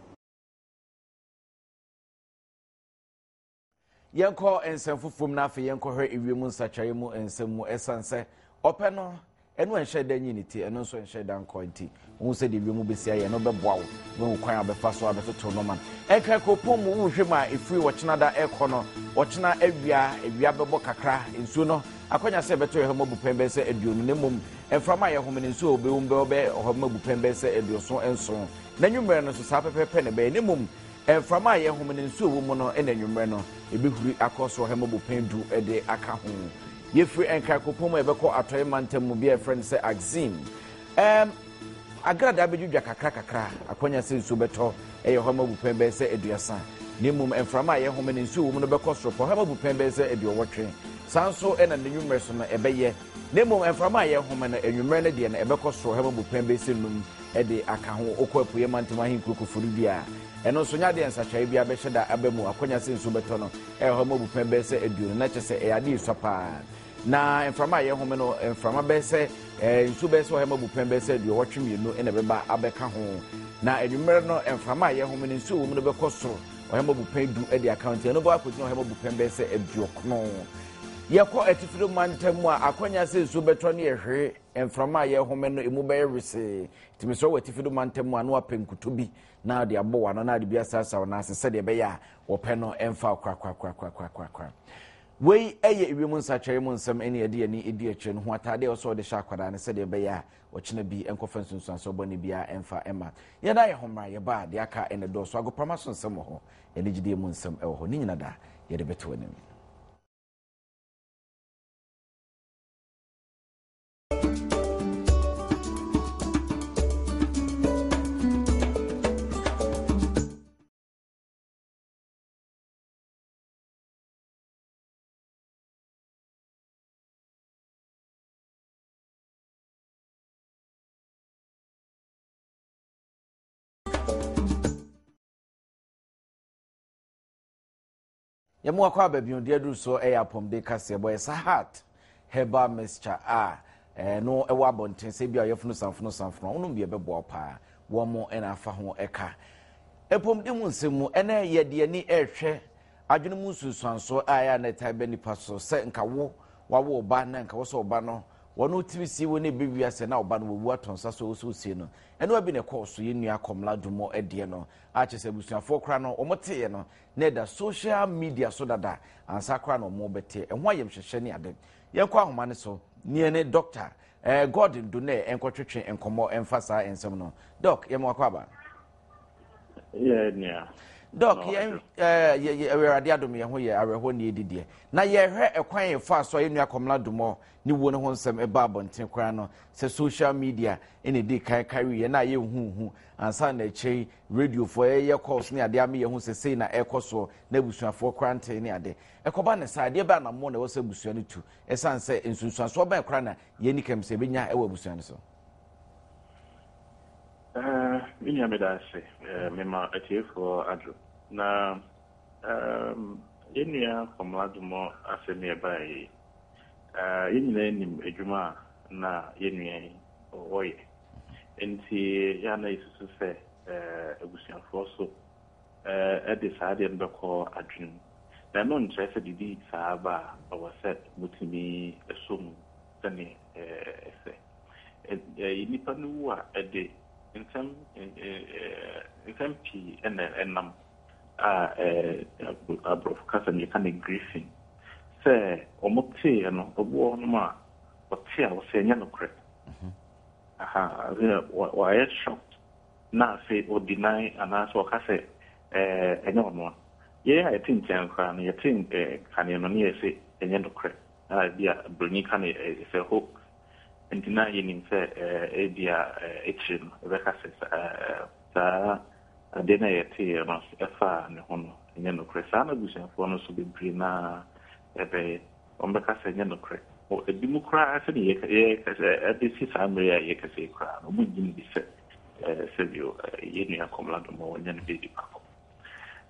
Yɛnkɔ nsɛm foforɔ mu na afei yɛnkɔhwɛ ewiem nsakyeraeɛ mu nsɛm mu. Ɛsiane sɛ ɔpɛ no, ɛno ɛnhyɛ da nyi ne ti, ɛno nso ɛnhyɛ da nkɔ nti, wohu sɛ deɛ wiem bɛsi ayɛ no bɛboa wo na woahu kwan a wobɛfa so abɛtoto nnoɔma. Ɛnka kuropɔn mu wohwɛ mu a ɛfiri ɔkyena da ɛrekɔ no, ɔkyena awia, awia bɛbɔ kakra, nsuo no akwanya sɛ ɛbɛtɔ ɛhɔ mu abupɛn bɛyɛ sɛ 20 na mmom mframa a yɛhome no nsuo a wɔbɛwom bɛwɔ bɛyɛ ɔhɔ mu abupɛn bɛyɛ sɛ 77 na anwummerɛ no nso saa pɛpɛɛpɛ na ɛbɛyɛ na mmom Mframa a yɛhome no, nsu a ɛwɔ mu no na anwummerɛ no, ɛbɛhuri akɔ soro hɛmɔ bupɛn du de aka ho. Yɛfiri Nkran kuropɔn mu a yɛbɛkɔ atɔeɛ mantam mu bea a yɛfrɛ no sɛ Axim. Ɛɛm, agradaa bɛdwidwa kakra kakra, akwanya sɛ nsuo bɛtɔ yɛ hɛmɔ bupɛn bɛyɛ sɛ 30. Na mmom mframa a yɛhome no, nsuo a ɛwɔ mu no bɛkɔ soro kɔ hɛmɔ bupɛn bɛyɛ sɛ 80. Saa nso na n'anwummerɛ so no ɛbɛyɛ. Na mmom mframa a yɛhome no anwummerɛ no deɛ no, ɛbɛkɔ soro hɛmɔ bupɛn bɛyɛ sɛ num. de aka ho. Wokɔ Apueeɛ Mantam ahenkuro Koforidua a, ɛno nso nyɛ adeɛ a nsakyeraeɛ biara bɛhyɛ da aba mu. Akwanya sɛ nsuo bɛtɔ no ɛwɔ hɔ ma abupɛn bɛyɛ sɛ 20, na kyerɛ sɛ ɛyɛ adeɛ a ɛsua pa ara. Na mframa a yɛhome no, mframa bɛyɛ sɛ eh, nsuo bɛyɛ sɛ ɔha mu abupɛn bɛyɛ sɛ 82 na ɛbɛba abɛka ho. Na anwummerɛ no, mframa a yɛhome no, nsuo wɔ mu no bɛkɔ soro ɔha mu abupɛn du de aka ho, nti ɛno bɛkɔ akɔgyina ɔha mu abupɛn bɛyɛ sɛ 90. Yɛkɔ Atifido mantam mu a, akwanya sɛ nsuo bɛtɔ no yɛ hwee. Mframa a yɛrehome no, emu bɛyɛ wesee. Nti mesrɛ wo atifi do mantam mu a na wapɛ nkuto bi na ɔde abɔ w'ano na ade bi asrasra wo nan ase sɛdeɛ ɛbɛyɛ a wɔpɛ no mfa wo korakorakorakorakorakora. Wei yɛ ewiem nsakyeraeɛ mu nsɛm ne yɛde yɛn ani di akyire no ho ataadeɛ a ɛwɔ sɛ wɔde hyɛ akwadaa no sɛdeɛ ɛbɛyɛ a ɔkyena bi nkɔfa nsunsuansoɔ bɔne biara mfa mma. Yɛn ayɛ ho mmara, yɛba a deɛ aka na ɛdɔɔso. Agoprama so nsɛm wɔ hɔ, anigyedeɛ mu nsɛm wɔ hɔ. Ne nyina da yɛde bɛto anim. Yɛn mu akɔ aba bio deɛ aduru soɔ ɛyɛ apɔmuden kaseɛ bɔ yɛ Sahat herbal mixture a ɛno ɛwɔ abɔnten sɛ bi a ɔyɛfunu sanfono sanfono a wonom bi ɛbɛboa wo paa wɔn mo ɛna afa ho ɛka apɔmuden mu nsɛm mu ɛnɛ yɛde ani ɛrehwɛ adwene mu nsunsuansoɔ a ɛyɛ a na ɛtae bɛ nipa so sɛ nka wo wawo ɔba na nka wo sɛ ɔba no wɔn tiri sie wo ne ɛbɛ wiase na ɔba no wɔwu atɔ nsa so wo sɛ osie no ɛno abi na ɛkɔɔ so yɛn nua Kɔmla Dumɔ ɛdeɛ no a kyerɛ sɛ abusuafoɔ koraa no wɔn teeɛ no na ɛda social media so dada ansa koraa na wɔn bɛte ɛho ayamhyɛhyɛ ne ade. Yɛnkɔ ahoma no so ne yɛne Dɔkta eh, Gordon Donɛ nkɔtwetwe nkɔmmɔ mfa saa nsɛm no. Dɔk, yɛma wakɔ aba. Yɛ nua. Dɔk, yɛn ɛɛ Awurade adom yɛn ho yɛ awerɛhoɔ ne yɛdi deɛ. Na yɛhwɛ ɛkwan yɛ fa so a yɛn nua Kɔmla Dumɔ ne wuo no ho nsɛm ɛba abɔnten koraa no sɛ social media ɛna ɛdi kan kari yɛn a yɛnhuhu ansa na akyire yi radiofoɔ yɛyɛ calls ne adeɛ ama yɛhu sɛ sei na ɛrekɔ soɔ na abusuafoɔ koraa ntee ne ade. Ɛkɔba ne saa adeɛ bɛ anammɔn na ɛwɔ sɛ abusua no tu ɛsiane sɛ nsunsuansoɔ bɛn koraa na yɛn ani kam sɛ ɛbɛnya ɛwɔ abusua no so. Me nua meda ase. Mema atiefoɔ adwo. Na yɛn nua Komla Dumor asɛm yi a ɛbaeɛ yi, yɛn nyinaa nim adwuma a na yɛn nua yi ɔyɛ. Nti yɛ a na yɛsusu sɛ abusuafoɔ so de saa adeɛ no bɛkɔ adwene mu. Na ɛno nkyerɛ sɛ biribi saa ba a, ɛwɔ sɛ motumi sɔ mu sɛdeɛ ɛsɛ. Nnipa no wu a, ɛde nsɛm nsɛm pii na ɛnam a aborɔfo kasa mu yɛka no grieving. Sɛ wɔteeɛ no, obi wɔ hɔnom a ɔte a ɔsɛ ɛnyɛ nokorɛ. Aha, wayɛ shocked na afei ɔdeny anaasɛ ɔka sɛ ɛnyɛ ɔno a. Yɛn a yɛte nkyɛn koraa no, yɛte nkaneɛ no na yɛse ɛnyɛ nokorɛ. A ebia buroni ka no sɛ hoax. Enti na yenim sɛ ebia akyiri no yɛbɛka sɛ saa ade no a yɛteeɛ no faa ne ho no nyɛ nokorɛ. Saa na abusuafoɔ no nso bebree no ara bɛyɛ. Wɔbɛka sɛ ɛnyɛ nokorɛ. Ebinom koraa sɛdeɛ yɛka sɛ ɛbɛsi saa mmerɛ yi a yɛkasa yi koraa no, wɔnnye nni sɛ sɛdeɛ yɛn nua Komla Domah wanya ne baabi pa kɔ.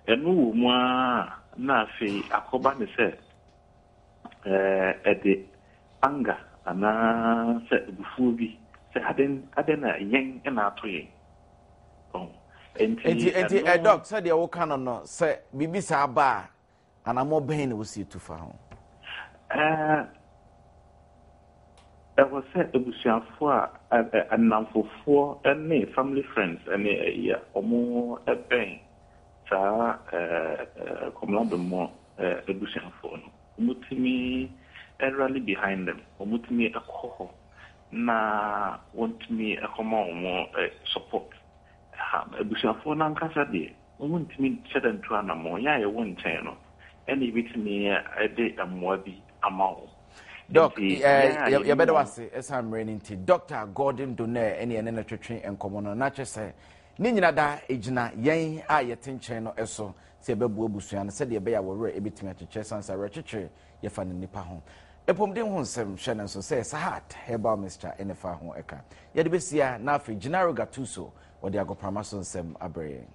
Ɛno wɔ mu ara na afei akɔba ne sɛ ɛde anger anaa sɛ abufuo bi sɛ adɛn adɛn na yɛn na ato yɛn ɔho nti nti nti ɛ dɔk sɛdeɛ woka no no sɛ biribi saa ba a anammɔ bɛn na wosi tu fa ho. Ɛɛ ɛwɔ sɛ abusuafoɔ a nnamfofoɔ ne family friends ne ɛyi a wɔn bɛn saa ɛɛ Komla Domɔ abusuafoɔ no. Wɔtumi rally behind them, wɔtumi kɔ hɔ na wɔtumi kɔma wɔn support. Ha, abusuafoɔ no ankasa deɛ, wɔntumi nhyɛ da ntu anammɔn. Yɛn a yɛwɔ nkyɛn no, ɛna yɛbɛtumi de mmoa bi ama wɔn. Doc, yɛbɛda wo ase ɛsan mmerɛ no nti. Dr. Gordon Donaire ɛne ɛne no twetwe nkɔmmɔ no na kyerɛ sɛ ne nyina da ɛgyina yɛn a yɛte nkyɛn no so sɛ yɛbɛboa abusua no sɛdeɛ ɛbɛyɛ a wɔn werɛ bɛtumi akyekyere ɛsiane sɛ awerɛkyekyere yɛfa no nnipa ho. Apɔmuden ho nsɛm hyɛ no nso sɛ Sahat Herbal Mixture ne fa ho ɛka. Yɛde bɛsia na afei Gennaro Gattuso wɔde agoprama so nsɛm abrɛ yɛn.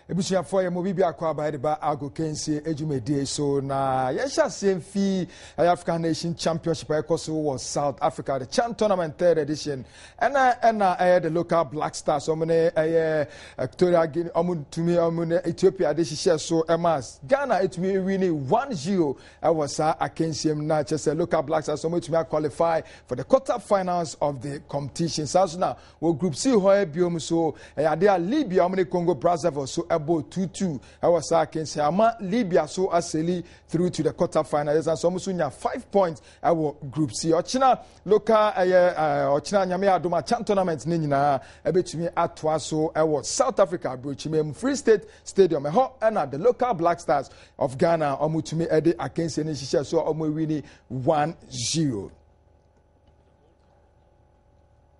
Abusuafoɔ yɛ mo biribi akɔ aba de ba ago kensie adwumadie so na yɛnhyɛ aseɛ mfi ɛyɛ African Nation Championship a ɛkɔ so wɔ South Africa the Chan Tournament third edition ɛna ɛna ɛyɛ the local Black Stars wɔn ne ɛyɛ Equatorial Guinea wɔn tumi wɔn ne Ethiopia de hyehyɛ so ɛma Ghana etumi ewi ne 1-0 ɛwɔ saa akansie mu na kyerɛ sɛ local Black Stars wɔn etumi aqualify for the quarter finals of the competition saa so na Wɔ Group C hɔ bio nso, ɛyɛ adeɛ a Libya wɔn ne Congo Brazzaville so ɛbɔ 2-2 ɛwɔ saa akansi ama Libya so aseli through to the quarter final. Yɛsan so wɔn nso nya 5 points ɛwɔ Group C. Ɔkyena local ɛyɛ ɛɛ ɔkyena Nyame adom a CHAN tournament ne nyinaa ɛbɛtumi atoa so ɛwɔ South Africa aburokyima mu Free State Stadium. Ɛhɔ ɛna the local Black Stars of Ghana wɔn tumi ɛde akansie no hyehyɛ so a wɔn awini 1-0.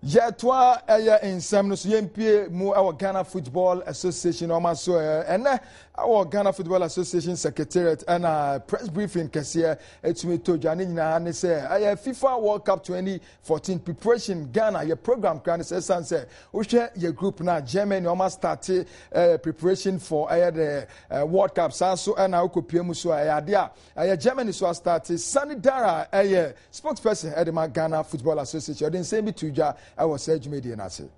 Yɛtoa ɛyɛ nsɛm no so yɛmpie mu ɛwɔ Ghana Football Association ɔma so ɛnɛ ɛwɔ Ghana Football Association Secretariat ɛna press briefing kɛseɛ ɛtumi to dwa ne nyinaa ne sɛ ɛyɛ FIFA World Cup 2014 preparation Ghana yɛ program kora ne sɛ ɛsan sɛ wohwɛ yɛ group na Germany ɔma starte ɛyɛ preparation for ɛyɛ the World Cup saa so ɛna wokɔpie mu so a ɛyɛ adeɛ a ɛyɛ Germany so astarte Sani Dara ɛyɛ Spokesperson de ma Ghana Football Association, ɔde nsɛm bi too dwa. wɔ saa dwumadie no ase.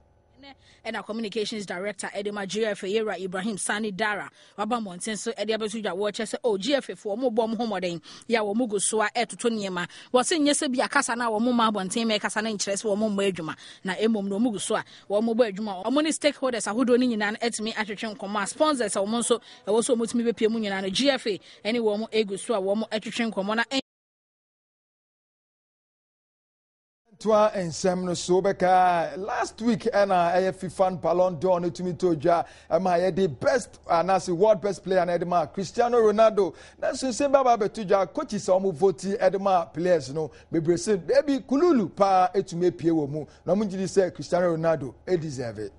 Ɛnnɛ ɛna Communications Director ɛde ma GFA Yewura Ibrahim Sani Dara waba mmɔnten so ɛde abɛto dwa wɔkyɛ sɛ oh GFA foɔ wɔn bɔ wɔn ho mmɔden yɛ a wɔn gu so a ɛtoto nneɛma wɔse nyɛ sɛ bi akasa no a wɔn ma abɔnten ma ɛkasa no nkyerɛ sɛ wɔn mmɔ adwuma na mmom no wɔn gu so a wɔn bɔ adwuma wɔn ne stakeholders ahodoɔ no nyinaa no atumi atwetwe nkɔmmɔ a sponsors a wɔn nso ɛwɔ so wɔn tumi bɛpie mu nyinaa no GFA ɛne wɔn egu so a wɔn atwetwe nkɔmmɔ na Toa nsɛm no so bɛka last week ɛna ɛyɛ FIFA Ballon d'Or no tumi to dwa ɛma yɛde best anaasɛ world best player na ɛde ma Cristiano Ronaldo nanso nsɛm bi aba abɛto dwa coaches a wɔn vote ɛde ma players no bebree se ebi kululu paa etumi epie wɔ mu na wɔn gye di sɛ Cristiano Ronaldo deserve.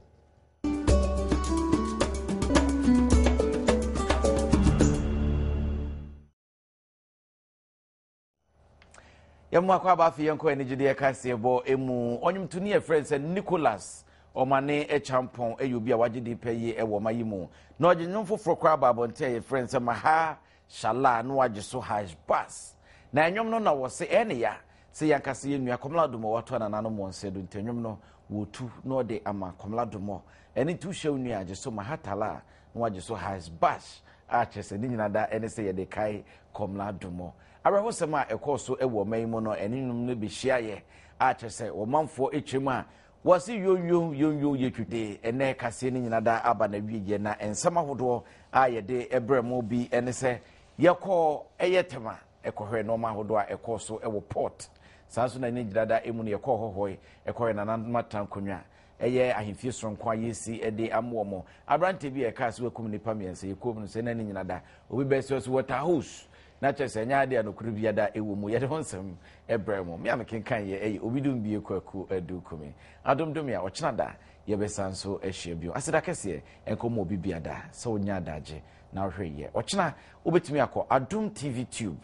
Yɛn akɔ aba afei yɛnkɔ anigyedeɛ kaseɛbɔ mu. Ɔnwomtoni a yɛfrɛ no sɛ Nicholas Ɔmane Kyampɔn yɛ obi a wagye din pɛ yie wɔ ɔma yi mu. Na ɔgye nnwom foforɔ koraa ba abɔnten a yɛfrɛ no sɛ Maha Shala na wagye so Hash Bass. Na nnwom no na wɔse ɛyɛ ne ya sɛ yɛn ankasa yɛn nua Komla Adomɔ wato anananom wɔn nsa do nti nnwom no wɔtu na ɔde ama Komla Adomɔ. Ɛno nti wohyɛ wo nua agye so Maha Tala na wagye so Hash Bash a kyerɛ sɛ ne nyina da ɛne sɛ yɛde kae Komla Adomɔ. Awerɛhosɛm a ɛkɔɔ so wɔ ɔman yi mu no, ɛne nnwom no behyiaeɛ a kyerɛ sɛ ɔmanfoɔ twam a wɔse yonyo yonyo yɛtwi de ɛnɛ kaseɛ no nyina da aba n'awieɛ na nsɛm ahodoɔ a yɛde brɛ mo bi ne sɛ yɛkɔɔ ɛyɛ Tema ɛkɔhwɛɛ nnoɔma ahodoɔ a ɛkɔɔ so wɔ port saa nso na ne gyinada mu no yɛkɔɔ hɔhɔe ɛkɔhwɛɛ Nana Matan Konwa ɛyɛ ahemfie soronko a yɛsi de ama wɔn aberanteɛ bi a ɛkaa sɛ wakum nnipa mmiɛnsa yɛkɔɔ mu no sɛ na ne nyina da obi bɛsɛ sɛ water hose Na kyerɛ sɛ ɛnyɛ ade a nokorɛ biara da wɔ mu. Yɛde ho nsɛm brɛ mo. Me a mekenkan yɛ ɛyɛ Obidumbie Kwaku Adu Kumi. Adom dom yɛ a ɔkyena da yɛbɛsan nso ahyia bio. Aseda kɛseɛ nkɔ ma obi biada sɛ wonya adagye na wohwɛ yɛ. Ɔkyena wobɛtumi akɔ Adom TV Tube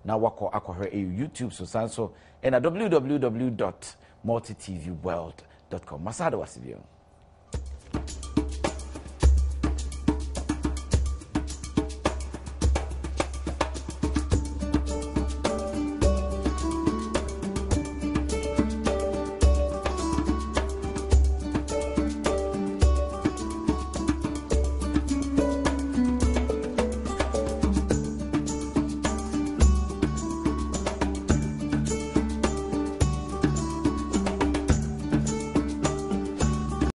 na wakɔ akɔhwɛ ɛyɛ YouTube so san so ɛna www dot multitvworld dot com. Masa de wase bio.